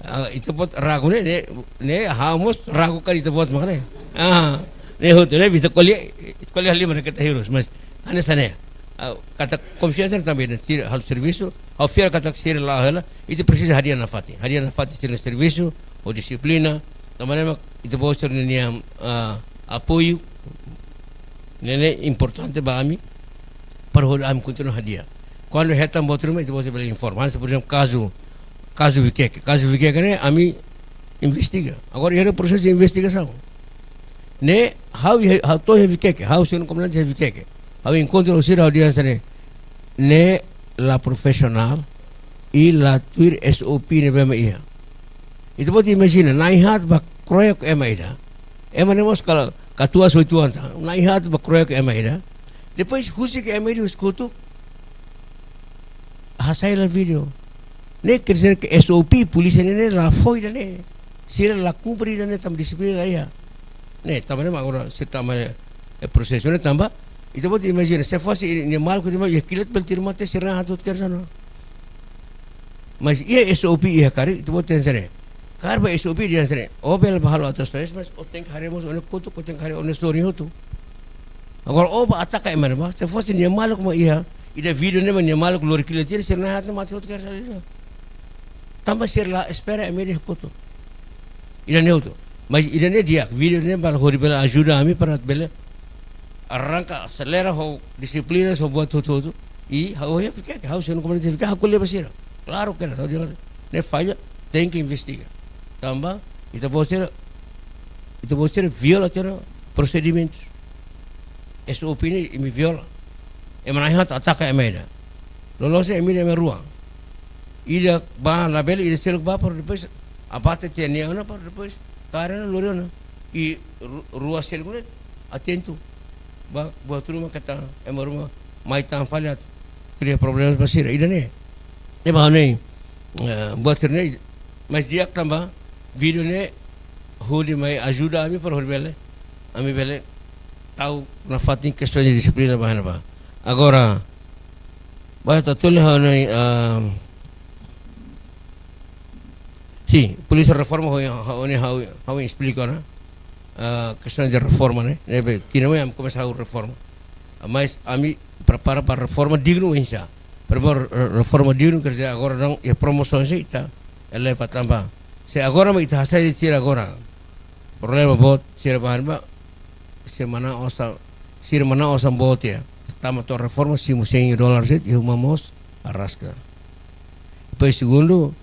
ah, ita-boot ragu ne'e, ne'e, ne'e ha'u mós ragu karik ita-boot mak ne'e. Ah, ne'e hotu ne'e, ita ko'alia, ita ko'alia halimar ne'e keta hirus, mas hanesan ne'e. Ah, katak konfiansa tanba ne'e, sira halo servisu, ha'u fiar katak sira la'o hela, ita presiza hadi'a nafatin. Hadi'a nafatin sira-nia servisu, ho dixiplina, tanba ne'e mak ita-boot sira-nia, ah, apoiu, ne'e, ne'e importante ba ami, para hodi ami kontinua hadi'a. Kuandu hetan buat ruma, ita-boot sira bele informa. Hanesan, por ezemplu, kazu, kazu Vikeke. Kazu Vikeke ne'e, ami investiga. Agora, iha prosesu de investigasaun. Ne'e, ha'u, ha'u to'o iha Vikeke, ha'u segundu komandante iha Vikeke. Ha'u enkontru ho sira, ha'u dehan hanesan ne'e, ne'e la profisionál, i la tuir S O P ne'ebé mak iha. Ita-boot imajina, na'in-haat ba kroek ema ida. Ema ne'e mós kala katuas oituan tan. Na'in-haat ba kroek ema ida. Depois husik ema ida husi kotuk, hasai hela vídeo. Ne'e quer dizer que S O P, polísia ne'e, ne'e la fó ida-ne'e. Sira la kumpre ida-ne'e, tanba dixiplina la iha. Ne'e, tanba ne'e mak agora sira tama iha prosesu ne'e tanba. Ita-boot imajina, se fosse i-, nia maluk ida mak iha kilat bele tiru mate, sira na'in-haat hotu kedas ona. Mas iha S O P iha karik, ita-boot tenke hanesan ne'e. Karik ba S O P dehan hanesan ne'e. Ó bele ba halo atuasaun, mas ó tenke haree mós ó-nia kotuk, ó tenke haree ó-nia sorin hotu. Agora ó ba ataka ema ne'ebá, se fosse nia maluk mak iha, ida vídeo ne'e mak nia maluk lori kilat tiha, sira na'in-haat mate hotu kedas ona. Tanba sira la espera ema ida iha kotuk. Ida-ne'e hotu. Mas ida-ne'e di'ak, vídeo ne'e bele hodi bele ajuda ami para bele arranka, aselera ho dixiplina, ho buat hotu-hotu. I ha'u iha Vikeke, ha'u segundu komandante Vikeke, ha'u ko'alia ba sira. Klaru kedas, ha'u dehan ne'e falla, tenke investiga. Tanba, ita-boot sira, ita-boot sira viola tiha ona prosedimentus. S O P ne'e imi viola. Ema na'in-haat ataka ema ida. Loloos ne'e ema ida, ema rua. Ida bá labele, ida seluk bá, para depois abate tiha nia ona, para depois kaer ona, lori ona. I ru-, rua seluk ne'e atentu ba buat ruma katak ema ruma mai tan fali atu kria problema ba sira. Ida-ne'e. Ne'e ba ne'e, eh, buat sira-ne'e, mas di'ak tanba vídeo ne'e hodi mai ajuda ami para hodi bele, ami bele tau nafatin kestaun de dixiplina ba ne'ebá. Agora, ba ita tole ha'u-nia, ah, sin, polísia reforma ha'u, ha'u, ha'u, ha'u esplika ona. Ah, kestaun de reforma ne'e, ne'ebé tinan mai ami komesa halo reforma. Mas ami prepara para reforma dignu oinsá. Primeiru, re-, reforma dignu, quer dizer, agora daudaun iha promosaun sei ita eleva tanba. Se agora mak ita hasai de'it sira agora, problema boot, sira ba ne'ebá, sira manán osan, sira manán osan boot tiha. Tama to'o reforma, simu cem dólares de'it, iha uma mós araska. Depois segundu,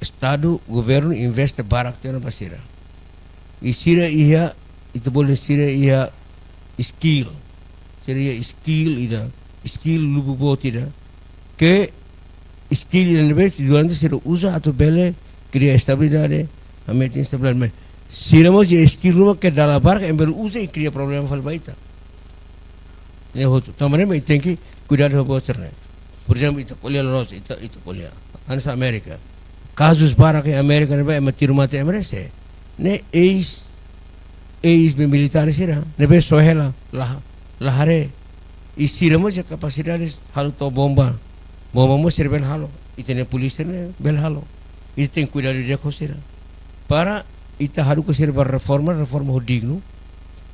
Estadu, governu investe barak tiha ona ba sira. I sira iha, ita bolu sira iha skill. Sira iha skill ida, skill lubuk boot ida. Ke skill ida ne'ebé durante sira uza atu bele kria estabilidade, hametin estabilidade. Mas sira mós iha skill ruma ke dala barak ema bele uza i kria problema fali ba ita. Ne'e hotu. Tanba ne'e mak ita tenke kuidadu ho buat sira-ne'e. Por ezemplu, ita ko'alia loloos, ita, ita ko'alia. Hanesan Amérika. Kazus barak iha Amérika ne'ebé ema tiru mate ema ne'e sé. Ne'e eis, eis militár sira. Ne'ebé soe hela, la, la haree. I sira mós iha kapasidade halo to'o bomba. Maibé mós sira bele halo, ita-nia polísia ne'e bele halo. Ita tenke kuidadu di'ak ho sira. Para ita haruka sira ba reforma, reforma ho dignu.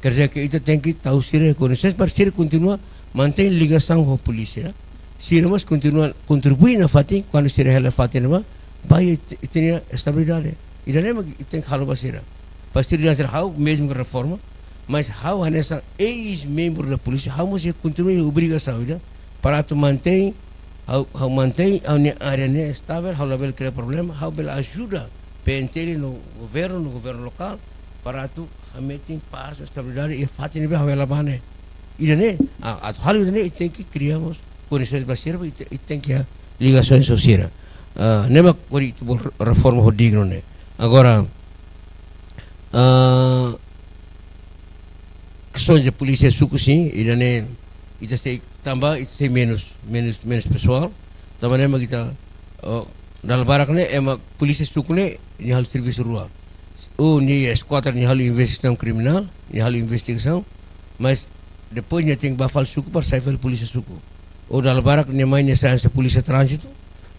Quer dizer que ita tenke tau sira kondisaun para sira kontinua mantein ligasaun ho polísia. Sira mós kontinua kontribui nafatin, kuandu sira hela fatin ne'ebá, ba ita, ita-nia estabilidade. Ida-ne'e mak ita tenke halo ba sira. Para sira dehan sira ha'u mezmu reforma, mas ha'u hanesan eis-membru da polísia, ha'u mós iha kontinua iha obrigasaun ida para atu mantein, ha'u, ha'u mantein ha'u-nia área ne'e estavel, ha'u labele kria problema, ha'u bele ajuda P N T L no governu, no governu lokál, para atu hametin pás no estabilidade iha fatin ne'ebé ha'u hela ba ne'e. Ida-ne'e, ah, atu halo ida-ne'e, ita tenke kria mós kondisaun ba sira, ita, ita tenke iha ligasaun ho sira. Ah, ne'e mak hodi ita bolu reforma ho dignu ne'e. Agora, ah, kestaun de polísia suku, sin, ida-ne'e, ita sei tanba, ita sei menus, menus, menus pesoál. Tanba ne'e mak ita, oh, dala barak ne'e, ema polísia suku ne'e, nia halo servisu rua. Ou nia iha eskuadra, nia halo investigasaun kriminál, nia halo investigasaun, mas depois nia tenke bá fali suku para sai fali polísia suku. Ou dala barak nia mai nia sai hanesan polísia tránzitu,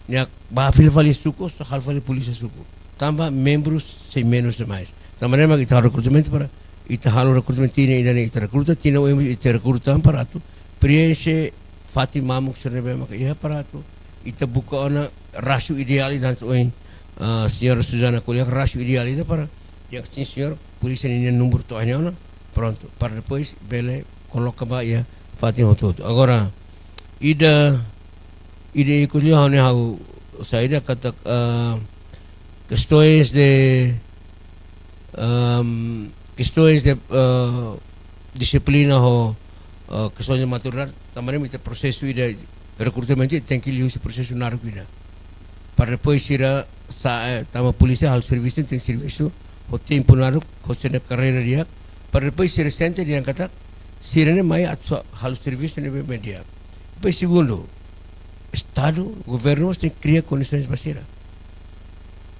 nia bá fila fali suku, só halo fali polísia suku. Tanba membrus sei menus demais. Tanba ne'e mak ita halo rekrutamentu para, ita halo rekrutamentu tinan ida-ne'e ita rekruta, tinan oin ita rekruta para atu preenxe fatin mamuk sira ne'ebé maka iha para atu ita buka ona rasio ideál ida hanesan ohin, ah, señora Susana ko'alia rasio ideál ida para, ya, sin señor, polísia ninia númeru to'o iha ne'e ona, prontu, para depois bele koloka ba iha fatin hotu-hotu. Agora, ida, ida ikus liu ha'u ne'e ha'u saida katak, ah, kestaun de, ehm, kestaun de, eh, dixiplina ho, eh, kestaun de maturidade, tanba ne'e mak ita prosesu ida rekrutamentu ita tenke liuhusi prosesu naruk ida. Para depois sira sa, eh, tanba polísia halo servisu, tenke servisu ho tempu naruk, ho sira-nia karreira di'ak. Para depois sira sente dehan katak sira ne'e mai atu halo servisu ne'ebé di'ak. Depois segundu, Estadu, governu mós tenke kria kondisaun ba sira.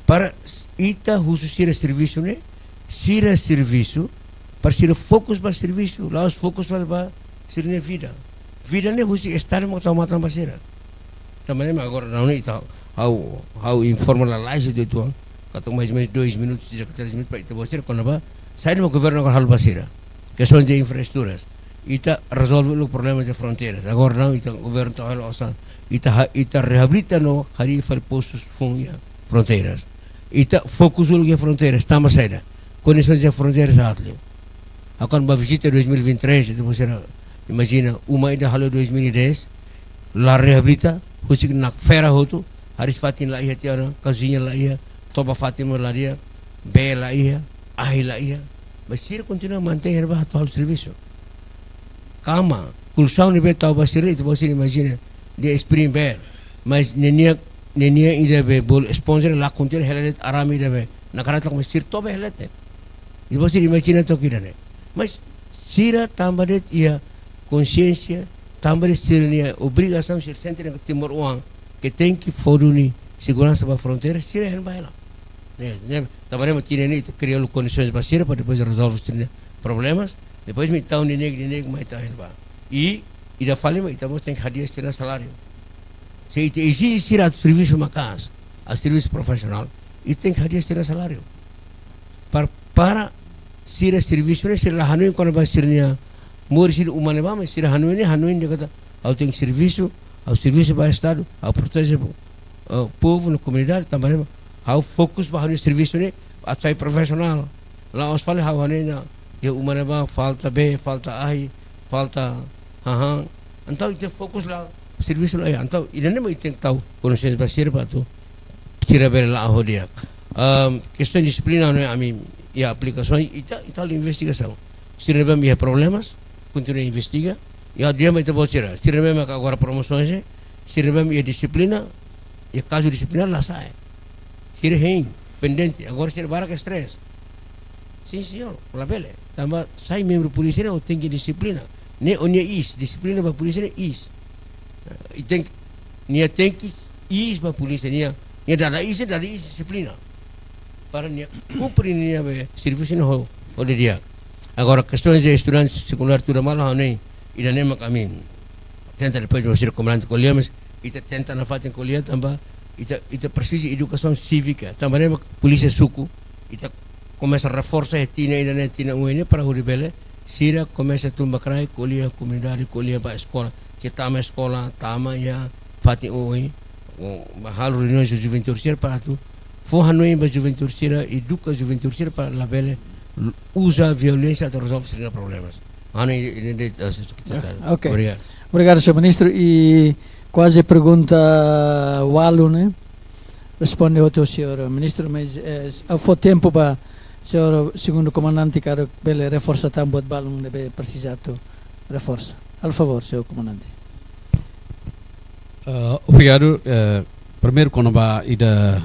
Para s-, ita husu sira servisu ne'e, sira servisu, para sira fokus ba servisu, la'ós fokus fali ba sira-nia vida. Vida ne'e husi Estadu mak tau matan ba sira. Tanba ne'e mak agora daudaun ne'e ita, ha'u, ha'u informa lalais ida uitoan, katak mais ou menus dois minutos, ida ka três minutos para ita bolu sira kona-ba saida mak governu agora halo ba sira. Kestaun de infraestruturas. Ita rezolve uluk problema de fronteiras. Agora daudaun ita governu tau hela osan. Ita ha-, ita reabilita no harii fali postus foun iha fronteiras. Ita fokus uluk iha fronteiras, tanba saida? Kondisaun de fronteiras aat liu. Ha'u kuandu bá vizita dois mil e vinte e três, ita bolu sira imajina, uma ida halo dois mil e dez, la reabilita, husik nakfera hotu, hariis-fatin la iha tiha ona, kaziña la iha, toba-fatin mós la di'ak, bee la iha, ahi la iha. Mas sira kontinua mantein iha ne'ebá atu halo servisu. Kama, kolxaun ne'ebé tau ba sira, ita bolu sira imajina, nia spring bed. Mas ninia, ninia ida be bolu esponja la kontinua hela de'it arame ida be nakaratak, mas sira toba hela de'it. Ita bolu sira imajina took ida-ne'e. Mas sira tanba de'it iha konxiénsia, tanba de'it sira-nia obrigasaun, sira sente dehan timoroan ke tenke fó duni seguransa ba fronteira, sira hein ba hela. Ne'e, ne'e, tanba ne'e mak tinan ne'e ita kria uluk kondisaun ba sira para depois rezolve sira-nia problemas. Depois mak ita tau neineik, neineik mai ita hein ba. I ida fali mak ita mós tenke hadi'a sira-nia saláriu. Se ita ezije sira atu servisu maka'as, atu servisu profisionál, ita tenke hadi'a sira-nia saláriu. Para, para sira servisu ne'e, sira la hanoin kona-ba sira-nia moris, sira uma ne'ebá, mas sira hanoin ne'e, hanoin dehan katak ha'u tenke servisu, ha'u servisu ba Estadu, ha'u proteje, eh, povu no komunidade, tanba ne'e ha'u fokus ba ha'u-nia servisu ne'e atu sai profisionál. La'ós fali ha'u hanoin dehan iha uma ne'ebá falta bee, falta ahi, falta hahán. Entaun ita fokus la servisu la iha. Entaun ida-ne'e mak ita tenke tau kondisaun ba sira para atu sira bele la'o ho di'ak. Ehm, kestaun dixiplina ne'e ami iha aplikasaun, ita, ita halo investigasaun. Sira ne'ebé iha problemas, kontinua investiga. Iha dia mak ita bolu sira. Sira ne'ebé agora promosaun, sira ne'ebé iha dixiplina, iha kazu dixiplinár la sa'e. Sira hein, pendente, agora sira barak stress. Sin señór, labele. Tanba sai membru polísia ne'e ó tenke dixiplina. Ne'e ó-nia iis, dixiplina ba polísia ne'e iis. I tenke, nia tenke iis ba polísia, nia, nia dada iis, dada iis dixiplina. Para nia kumpre nia be servisu ne'e ho, ho di'ak. Agora kestaun de estudante sekundáriu tuda malu, ha'u hanoin ida-ne'e mak ami tenta depois no sira komandante ko'alia, mas ita tenta nafatin ko'alia tanba ita, ita presiza edukasaun sívika. Tanba ne'e mak polísia suku, ita komesa reforsa iha tinan ida-ne'e, tinan oin ne'e para hodi bele sira komesa tun ba kraik, ko'alia komunidade, ko'alia ba eskola. Se tama eskola, tama iha fatin oioin, o, ba halo reuniaun ho juventude sira para atu fó hanoin ba juventude sira, eduka juventude sira para labele uza violénsia atu rezolve sira-nia problemas. Hanoin ne'e de'it, eh, se-, se-, Ya, se-, oke. Obrigadu. Obrigadu, señór ministru. I kuaze pergunta ualu ne'e responde hotu señór ministru, mas, eh, ha'u fó tempu ba señór segundu komandante karik bele reforsa tan buat balun ne'ebé presiza atu reforsa. Halo favór, señór komandante. Eh, obrigadu. Eh, primeiru, kona-ba ida,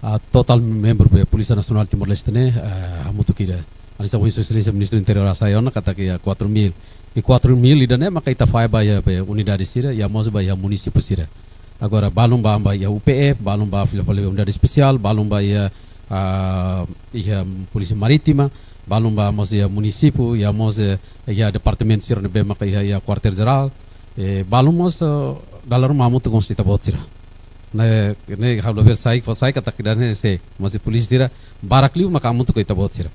ah, totál membru ba Polísia Nasionál Timor-Leste ne'e, eh, hamutuk ida. Hanesan Sua Exelénsia Ministru Interiór hasai ona katak iha quatro mil. I quatro mil ida-ne'e maka ita fahe ba iha be unidade sira, iha mós ba iha munisípiu sira. Agora, balun ba, ba iha U P F, balun ba fila fali unidade espesiál, balun ba iha, ah, iha Polísia Marítima, balun ba mós iha munisípiu, iha mós, eh, iha departamentu sira ne'ebé maka iha, iha kuartél jerál, eh, balun mós, eh, dala ruma hamutuk ho ita-boot sira. Ne'e, ne'e ha'u labele sai, fó sai katak ida-ne'e sei, mas polísia sira barak liu maka hamutuk ho ita-boot sira.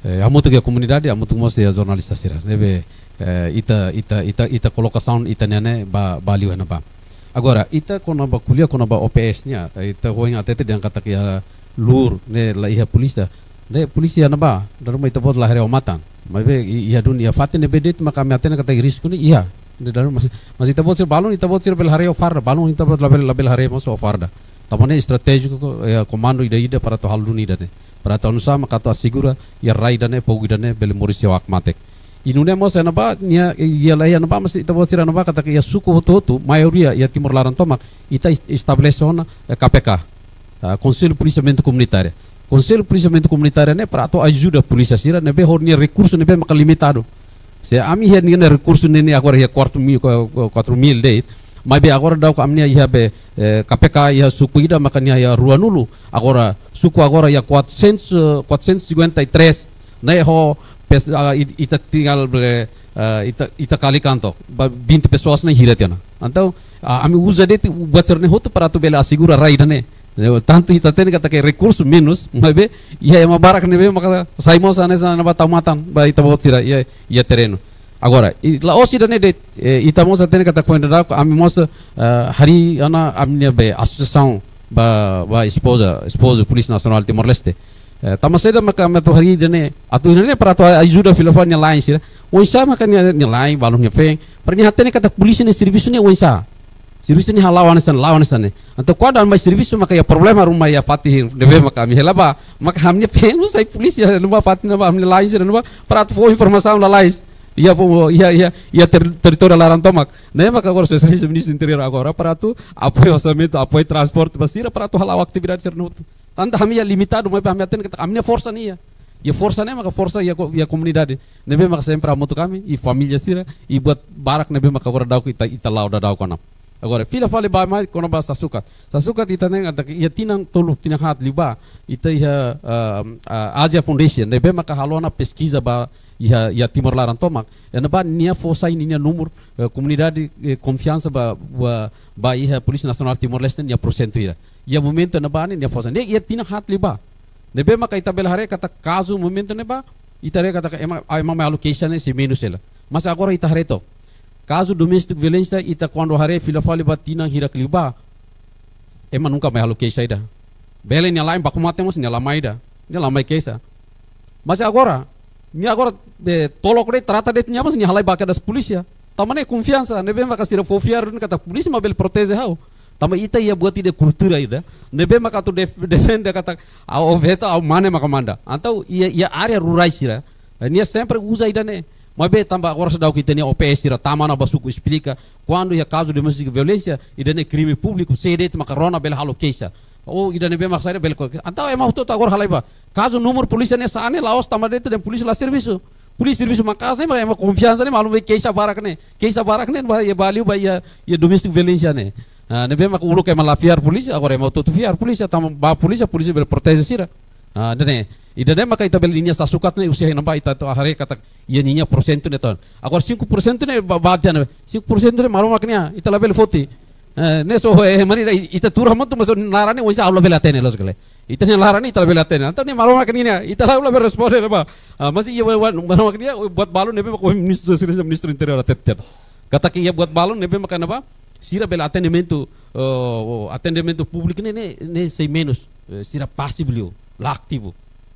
Eh, hamutuk ho komunidade, hamutuk mós ho jornalista sira. Ne'ebé, eh, ita, ita, ita, ita kolokasaun ita-nian ne'e ba, ba liu iha ne'ebá. Agora, ita kona-ba ko'alia kona-ba O P S nian, eh, ita ho yang atete dehan katak iha lur, ne'e la iha polísia. Ne'e polísia iha ne'ebá, dala ruma ita-boot la haree ho matan. Maibé i-, iha duni iha fatin ne'ebé de'it maka ami hatene katak risku ne'e iha. Ne'e dala ruma, mas, mas ita-boot sira balun, ita-boot sira bele haree ho farda, balun ita-boot labele, labele haree mós ho farda. Tanba ne'e estratéjiku, eh, komandu ida-ida para atu halo duni ida-ne'e. Para atu oinsá maka atu asegura iha rai ida-ne'e, povu ida-ne'e bele moris iha hakmatek. I nune'e mós iha ne'ebá, nia, iha la iha ne'ebá, mas ita-boot sira iha ne'ebá katak iha suku hotu-hotu, maioria iha Timor laran tomak, ita est-, estabelese ona, eh, K P K. Ah, Konsellu Polisiamentu Komunitáriu. Konsellu Polisiamentu Komunitáriu ne'e para atu ajuda polísia sira ne'ebé ho nia rekursu ne'ebé maka limitadu. Se ami iha nia rekursu ne'e, ne'e agora iha quatro mil, qu-, qu-, quatro mil de'it, maibé agora daudauk ami-nia iha be, eh, K P K iha suku ida maka nia iha ruanulu. Agora, suku agora iha quatrocentos, eh, quatrocentos e cinquenta e três, ne'e ho pes-, ah, it-, ita tinggal bele, eh, ita, ita kali kanto, ba vinte pessoas ne'e hira tiha ona. Entaun, ah, ami uza de'it buat sira-ne'e hotu para atu bele asegura rai ida-ne'e. Tantu ita hatene katak rekursu menus, maibé iha ema barak ne'ebé maka sai mós hanesan ema tau matan ba ita-boot sira iha, iha terrenu. Agora, i la'ós ida-ne'e de'it, eh, ita mós hatene katak kuandu daudauk ami mós, eh, harii ona ami-nia be asosiasaun ba, ba espoza, espozu Polísia Nasionál Timor-Leste. Eh, tanba saida maka ami atu harii ida-ne'e, atu ida-ne'e para atu ajuda fila fali nia la'en sira. Oinsá maka nia, nia la'en, balun nia feen, para nia hatene katak polísia nia servisu ne'e oinsá. Servisu ne'e hala'o hanesan, la'o hanesan ne'e. Entaun kuandu ami mai servisu maka iha problema ruma iha fatin ne'ebé maka ami hela ba, maka ami-nia feen mós sai polísia, ne'ebá fatin ne'ebá, ami-nia la'en sira ne'ebá, para atu fó informasaun lalais. Iha fó, iha, iha, iha ter-, territóriu laran tomak. Ne'e maka agora Sua Exelénsia Ministru Interiór agora para atu apoiu orsamentu, apoiu transporte ba sira para atu hala'o atividade sira-ne'e hotu. Tanba ami iha limitadu, maibé ami hatene katak ami-nia forsa ne'e iha. Iha forsa ne'e maka forsa iha ko-, iha komunidade. Ne'ebé maka sempre hamutuk ami, i família sira, i buat barak ne'ebé maka agora daudauk ita, ita la'o daudauk ona. Agora, fila fali ba mai kona-ba Sasukat. Sasukat ita hatene katak iha tinan tolu, tinan haat liubá, ita iha, ah, ah, Asia Foundation, ne'ebé maka halo ona peskiza ba iha, iha Timor laran tomak. Iha ne'ebá nia fó sai ninia númeru, eh, komunidade, eh, konfiansa ba, ba, ba iha Polísia Nasionál Timor-Leste nia porsentu ida. Iha momentu ne'ebá ne'e nia fó sai. Ne'e iha tinan haat liubá. Ne'ebé maka ita bele haree katak kazu momentu ne'ebá, ita haree katak ema, ema mai halo keixa ne'e sei menus hela. Mas agora ita haree took. Kazu doméstiku violénsia ita kuandu haree fila fali ba tinan hirak liubá, ema nunka mai halo keixa ida. Bele nia la'en baku mate mós nia la mai ida. Nia la mai keixa. Mas agora, nia agora, eh, tolok de'it, trata de'it nia, mas nia halai ba kedas polísia. Tanba ne'e konfiansa, ne'ebé maka sira fó fiar duni katak polísia mak bele proteje ha'u. Tanba ita iha buat ida kultura ida. Ne'ebé maka atu def-, defende katak ha'u oferta, ha'u mane maka manda. Entaun iha, iha área rurais sira, eh, nia sempre uza ida-ne'e. Maibé tanba agora daudauk ita-nia O P S sira tama ona ba suku esplika. Kuandu iha kazu doméstiku violénsia, ida-ne'e krime públiku, sé de'it maka rona bele halo keixa. Ou ida ne'ebé maka saida bele ko-, entaun ema hotu-hotu agora halai ba. Kazu númeru polísia ne'e sa'e ne'e la'ós tanba de'it dehan polísia la servisu. Polísia servisu maka'as ne'e, ema konfiansa ne'e, malu be keixa barak ne'e. Keixa barak ne'e ba, ba liu ba iha, iha doméstiku violénsia ne'e. Ah, ne'ebé maka uluk ema la fiar polísia, agora ema hotu-hotu fiar polísia, tanba ba polísia, polísia bele proteje sira. Ah, ida-ne'e, ida-ne'e maka ita bele ninia sasukat ne'e husi iha ne'ebá ita atu haree katak iha ninia porsentu ne'e tan. Agora cinco por cento ne'e ba, ba tiha ne'e. Cinco por cento ne'e Maromak nian, ita labele foti. Eh, ne'e só, eh, mari ita, ita tuur hamutuk, mas naran ne'e oinsá ha'u labele hatene loos ka lae. Ita-nia naran ne'e ita labele hatene. Entaun ne'e Maromak nian, ita la, labele responde ne'ebá. Ah, mas iha, wa, wa, Maromak nian, buat balun ne'ebé maka ministru, ministru interiór hateten. Katak iha buat balun ne'ebé maka ne'ebá, sira bele atendimentu, eh, atendimentu públiku ne'e, ne'e, ne'e sei menus, eh, sira pasivu liu, la ativu.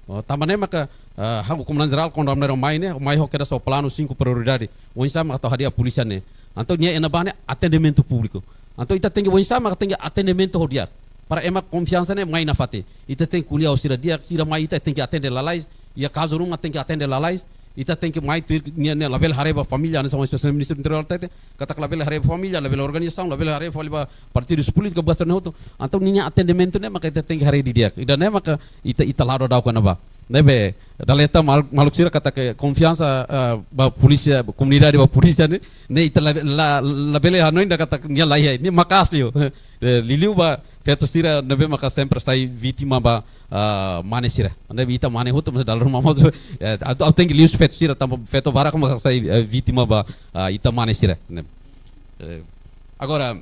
Oh, tanba ne'e maka, eh, ha'u komandante jerál kuandu ami-na'in mai ne'e, mai ho kedas ho planu cinco prioridade. Oinsá mak atu hadi'a polísia ne'e. Entaun nia iha ne'ebá ne'e atendimentu públiku. Entaun ita tenke, oinsá mak tenke atendimentu ho di'ak. Para ema konfiansa ne'e mai nafatin. Ita tenke ko'alia ho sira di'ak, sira mai ita tenke atende lalais, iha kazu ruma tenke atende lalais, ita tenke mai tuir nia, nia labele haree ba família, hanesan ohin ministru interiór hatete, katak labele haree ba família, labele organizasaun, labele haree fali ba partidus polítiku, ba sira-ne'e hotu. Entaun ninia atendimentu ne'e maka ita tenke haree didi'ak. Ida-ne'e maka ita, ita la'o daudauk iha ne'ebá. Ne'ebé, dala ida tan mal-, maluk sira katak konfiansa, eh, ba polísia, komunidade ba polísia ne'e, ne'e ita la, la, labele hanoin ida katak nia la iha, nia maka'as liu. Eh, liuliu ba feto sira ne'ebé maka sempre sai vítima ba, ah, mane sira. Ne'ebé ita mane hotu mós dala ruma mós, eh, atu, atu tenke liu feto sira tanba feto barak maka sai, eh, vítima ba, ah, ita mane sira. Ne'e. Eh, agora,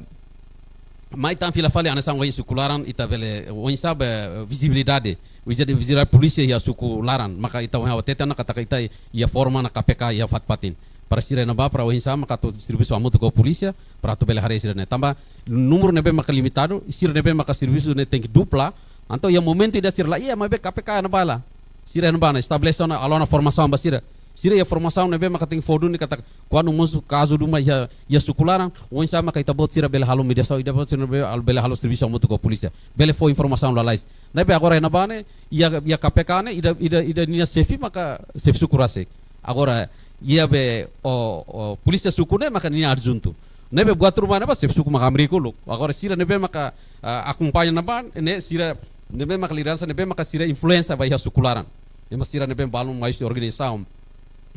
mai tan fila fali hanesan ohin suku laran ita bele, oinsá be, eh, vizibilidade. Vizibilidade polísia iha suku laran. Maka ita ohin hatete ona katak ita iha forma ona K P K iha fatin-fatin. Para sira iha ne'ebá, para oinsá maka atu servisu hamutuk ho polísia, para atu bele haree sira-ne'e. Tanba númeru ne'ebé maka limitadu, sira ne'ebé maka servisu ne'e tenke dupla. Entaun iha momentu ida sira la iha, maibé K P K iha ne'ebá, sira iha ne'ebá ne'e estabelese ona, halo ona formasaun ba sira. Sira iha formasaun ne'ebé maka tenke fó duni katak kuandu mosu kazu ruma iha, iha suku laran, oinsá maka ita-boot sira bele halo mediasaun, ita-boot sira bele, bele halo servisu hamutuk ho polísia. Bele fó informasaun lalais. Ne'ebé agora iha ne'ebá ne'e, iha, iha K P K ne'e, ida, ida, ida ninia xefe maka xefe suku rasik. Agora, iha be, o, o, polísia suku ne'e maka ninia adjuntu. Ne'ebé buat ruma ne'ebá xefe suku maka hamriik uluk. Agora sira ne'ebé maka, ah, akompaña ne'ebá, ne'e sira ne'ebé maka lideransa ne'ebé maka sira influénsia ba iha suku laran. Ema sira ne'ebé balun mai husi organizasaun,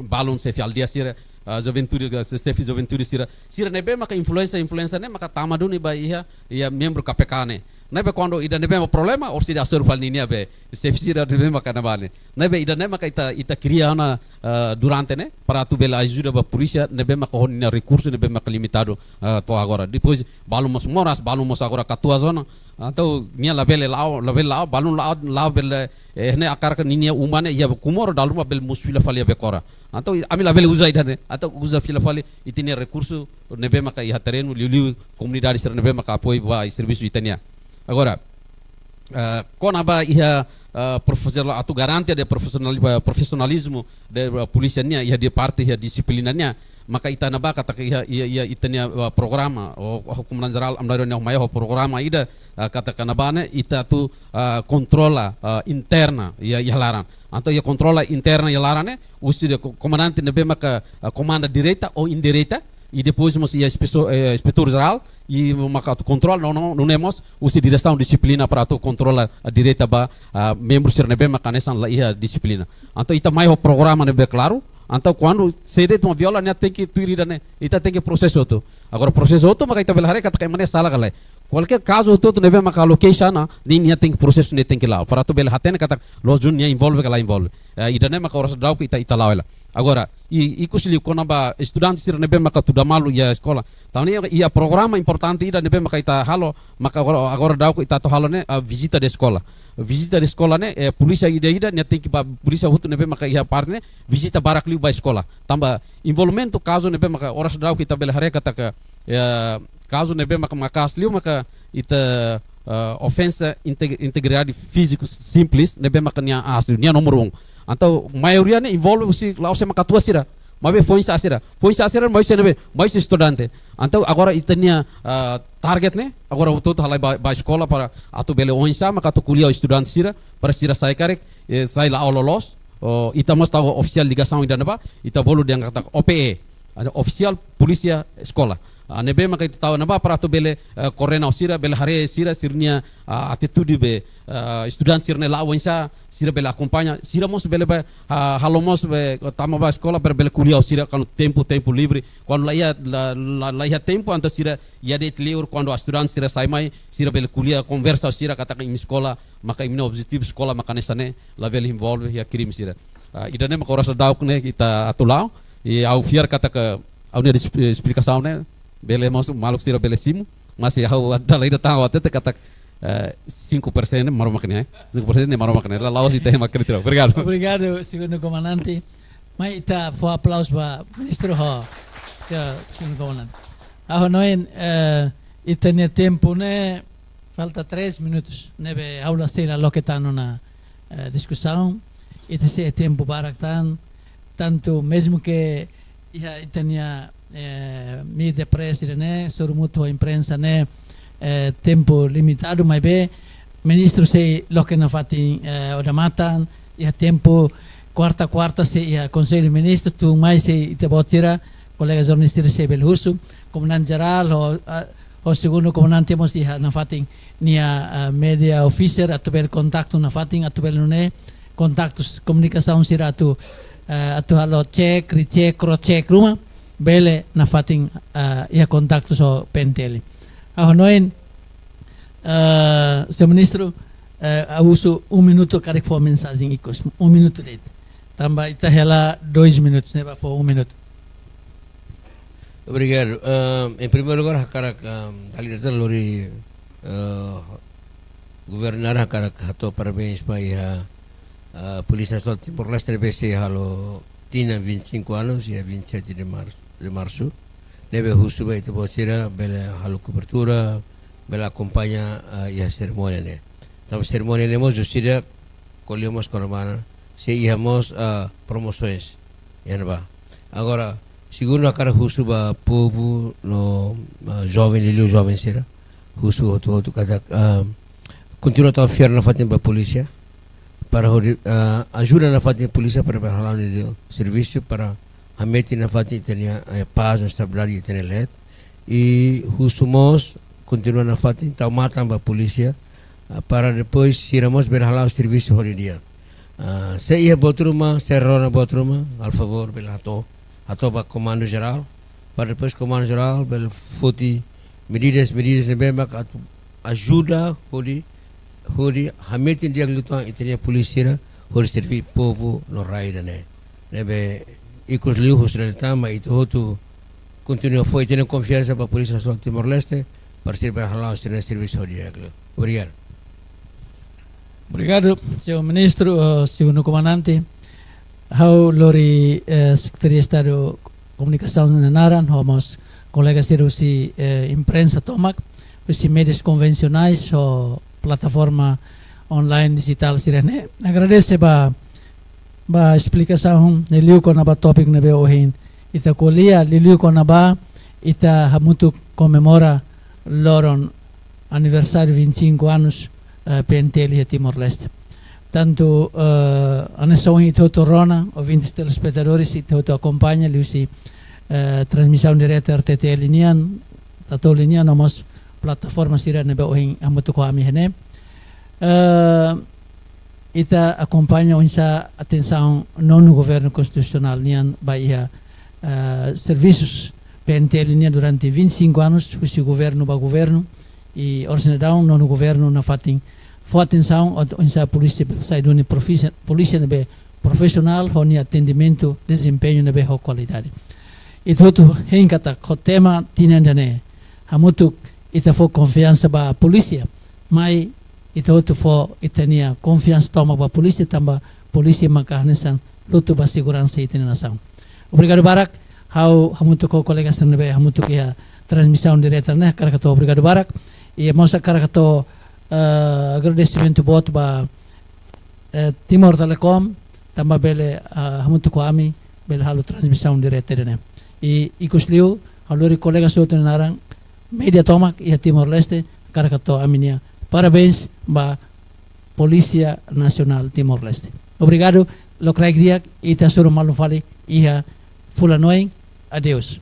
balun xefe aldeia sira, ah, juventude, ah, xefe juventude sira. Sira ne'ebé maka influénsia, influénsia ne'e maka tama duni ba iha, iha membru K P K ne'e. Ne'ebé kuandu ida ne'ebé maka problema, orsida asur fali ninia be xefe sira ne'ebé maka ne'ebá ne'e. Ne'ebé ida-ne'e maka ita, ita kria ona, ah, durante ne'e, para atu bele ajuda ba polísia ne'ebé maka ho ninia rekursu ne'ebé maka limitadu, ah, to'o agora. Depois, balun mós moras, balun mós agora katuas ona. Entaun, nia labele la'o, labele la'o, balun la'o, la'o bele, eh, ne'e hakarak ninia uma ne'e, iha Comoro, dala ruma bele mosu fila fali iha Becora. Entaun, ami labele uza ida-ne'e, entaun uza fila fali, ita-nia rekursu ne'ebé maka iha terrenu, liuliu komunidade sira ne'ebé maka apoiu ba servisu ita-nian. Agora, eh, kona-ba iha, eh, profesionál atu garante de profesional, eh, profesionalizmu de, eh, polísia nian, iha de parte iha dixiplina nian, maka ita iha ne'ebá katak iha, iha, iha ita-nia, eh, programa, o, o komandante jerál Amdaro ne'e mai ho programa ida, eh, katak iha ne'ebá ne'e, ita atu, eh, kontrola, eh, interna, iha, iha laran. Entaun iha kontrola interna iha laran ne'e, husi de ko-, komandante ne'ebé maka, eh, komanda direta ou indireta, i depois mós iha inspeso-, eh, inspetór jerál, i maka atu kontrola, no, no, nune'e mós, husi diresaun dixiplina para atu kontrola, ah, direta ba, ah, membru sira ne'ebé maka hanesan la iha dixiplina. Entaun ita mai ho programa ne'ebé klaru, entaun kuandu sé de'it mak viola nia tenke tuir ida-ne'e, ita tenke prosesu hotu. Agora prosesu hotu maka ita bele haree katak ema ne'e sala ka lae. Kualkér kazu hotu-hotu ne'ebé maka loke sana, nia tenke prosesu, nia tenke la'o. Para atu bele hatene katak loos duni nia envolve ka la envolve. Eh, ida-ne'e maka oras daudauk ita, ita la'o hela. Agora, i, ikus liu kona-ba estudante sira ne'ebé maka tuda malu iha eskola. Tanba ne'e iha programa importante ida ne'ebé maka ita halo, maka agora, agora daudauk ita atu halo ne'e, ah, vizita de eskola. Vizita de eskola ne'e, eh, polísia ida-ida, nia tenke ba polísia hotu ne'ebé maka iha parte ne'e, vizita barak liu ba eskola. Tanba envolvimentu kazu ne'ebé maka oras daudauk ita bele haree katak, eh, kazu ne'ebé maka maka'as liu maka ita, eh, ofensa integ-, integridade fíziku simples, ne'ebé maka nia aas liu, nia númeru um. Entaun, maioria ne'e envolve husi la'o sé maka katuas sira. Maibé foin-sa'e sira. Foin-sa'e sira, mai husi ne'ebé, mai husi estudante. Entaun, agora ita-nia, eh, target ne'e, agora hotu-hotu halai ba, ba eskola para atu bele oinsá maka atu ko'alia ho estudante sira, para sira sai karik, eh, sai la'o loloos, o, ita mós tau ofisiál ligasaun ida ne'ebá, ita bolu dehan katak O P E. ah, ofisiál polísia eskola. Ah, ne'ebé maka ita tau iha ne'ebá para atu bele, eh, koordena ho sira, bele haree sira, sira-nia, ah, atitude be, eh, estudante sira-ne'e la'o oinsá, sira bele akompaña, sira mós bele ba, ah, halo mós be, tama ba eskola, para bele ko'alia ho sira, kuandu tempu, tempu livre, kuandu la iha, la, la, la iha tempu, entaun sira iha de'it liur, kuandu estudante sira sai mai, sira bele ko'alia, konversa ho sira, katak imi eskola, maka imi-nia objetivu eskola, maka hanesan ne'e, labele envolve iha krime sira. Ah, ida-ne'e maka oras daudauk ne'e ita atu la'o, i ha'u fiar katak ha'u-nia es-, esplikasaun ne'e, bele mós maluk sira bele simu, mas ha'u atu la ida tan ha'u hatete katak, eh, cinco por cento ne'e Maromak nian, eh. Cinco por cento ne'e Maromak nian, la la'ós ita ema kritika. Obrigadu. Obrigadu, segundu komandante. Mai ita fó aplauzu ba ministru ho, se-, segundu komandante. Ha'u hanoin, eh, ita-nia tempu ne'e falta três minutos. Ne'ebé ha'u la sei la loke tan ona, eh, diskusaun. Ita sei tempu barak tan, tantu mezmu ke iha ita-nia, eh, media press ida-ne'e, sorumutu ho imprensa ne'e, eh, tempu limitadu, maibé ministru sei loke nafatin, eh, odamatan, iha tempu kuarta-kuarta sei iha Konsellu Ministru, tuirmai sei ita-boot sira, kolega jornalista sira sei bele husu, komandante jerál, ho, ah, ho segundu komandante mós iha nafatin nia, ah, media officer, atu bele kontaktu nafatin, atu bele nune'e, kontaktus komunikasaun sira atu, eh, atu halo check, recheck, cross check ruma, bele nafatin, eh, iha kontaktus ho P N T L. Ha'u hanoin, eh, señór ministru, eh, ha'u husu um minutu karik fó mensajen ikus. Um minutu de'it. Tanba ita hela dois minutos, ne'e ba fó um minutu. Obrigadu. Ah, em primeiro lugar, hakarak, ah, dala ida tan lori, ah, governu naran hakarak hato'o parabéns ba iha, ah, Polísia Nasionál Timor-Leste ne'ebé sei halo tinan vinte e cinco anos, iha vinte e sete de março, de março. Ne'ebé husu ba ita-boot sira bele halo kobertura, bele akompaña, ah, iha serimónia ne'e. Tanba serimónia ne'e mós husi ida ko'alia mós kona-ba ne'e, sei iha mós, ah, promosoens iha ne'ebá. Agora, segundu hakarak husu ba povu no, ah, joven, liuliu joven sira. Husu hotu-hotu katak, ah, kontinua tau fiar nafatin ba polísia. Para hodi, ah, ajuda nafatin polísia para bele hala'o nia servisu, para hametin nafatin ita-nia, eh, pás no estabilidade ita-nia leet. I husu mós kontinua nafatin tau matan ba polísia, ah, para depois sira mós bele hala'o servisu ho di'ak. Ah, se iha buat ruma, se rona buat ruma, halo favór bele hato'o, hato'o ba Komandu Jerál, para depois Komandu Jerál bele foti medidas, medidas ne'ebé mak atu ajuda hodi, hodi hametin di'ak liután ita-nia polísia sira, hodi serví povu no rai ida-ne'e. Ne'ebé ikus liu husu duni tan ba ita hotu kontinua fó ita-nia konfiansa ba Polísia Nasionál Timor-Leste, para sira bele hala'o sira-nia servisu ho di'ak liu. Obrigadu. Obrigadu, señór ministru, eh, segundu komandante. Ha'u lori, eh, Sekretaria Estadu Komunikasaun nia naran, ho mós kolega sira husi, eh, imprensa tomak, husi média konvensionais, ho plataforma online dijitál sira-ne'e. Agradese ba, ba esplikasaun ne'e liu kona-ba tópiku ne'ebé ohin ita ko'alia, liu liu kona-ba ita hamutuk komemora loron aniversáriu vinte e cinco anos, eh, P N T L iha Timor-Leste. Tantu, eh, hanesan ohin ita hotu rona, ouvintes telespetadores, ita hotu akompaña liuhusi, eh, transmisaun direta R T T L nian, Tatoli nian, no mós plataforma sira ne'ebé ohin hamutuk ho ami iha ne'e. Eh, ita akompaña oinsá atensaun nonu governu konstitusionál nian ba iha, eh, servisus P N T L nian durante vinte e cinco anos, husi governu ba governu, i oras ne'e daudaun nonu governu nafatin fó atensaun atu oinsá polísia bele sai duni profisi-, polísia ne'ebé profisionál, ho nia atendimentu, dezempeñu ne'ebé ho kualidade. Ita hotu hein katak ho tema tinan ida-ne'e, hamutuk ita fó konfiansa ba polísia, mai ita hotu fó ita-nia konfiansa tomak ba polísia, tanba polísia maka hanesan lutu ba seguransa ita-nia nasaun. Obrigadu barak, ha'u hamutuk ho kolega sira ne'ebé hamutuk iha transmisaun direta ne'e, hakarak hato'o obrigadu barak. I mós hakarak hato'o, eh, agradesimentu boot ba, eh, Timor Telecom, tanba bele, eh, hamutuk ho ami, bele halo transmisaun direta ida-ne'e. I ikus liu, ha'u lori kolega sira hotu nia naran, média tomak iha Timor-Leste, hakarak hato'o ami-nia parabéns ba Polísia Nasionál Timor-Leste. Obrigadu, lokraik di'ak, ita hasoru malu fali iha fulan oin, Adeus.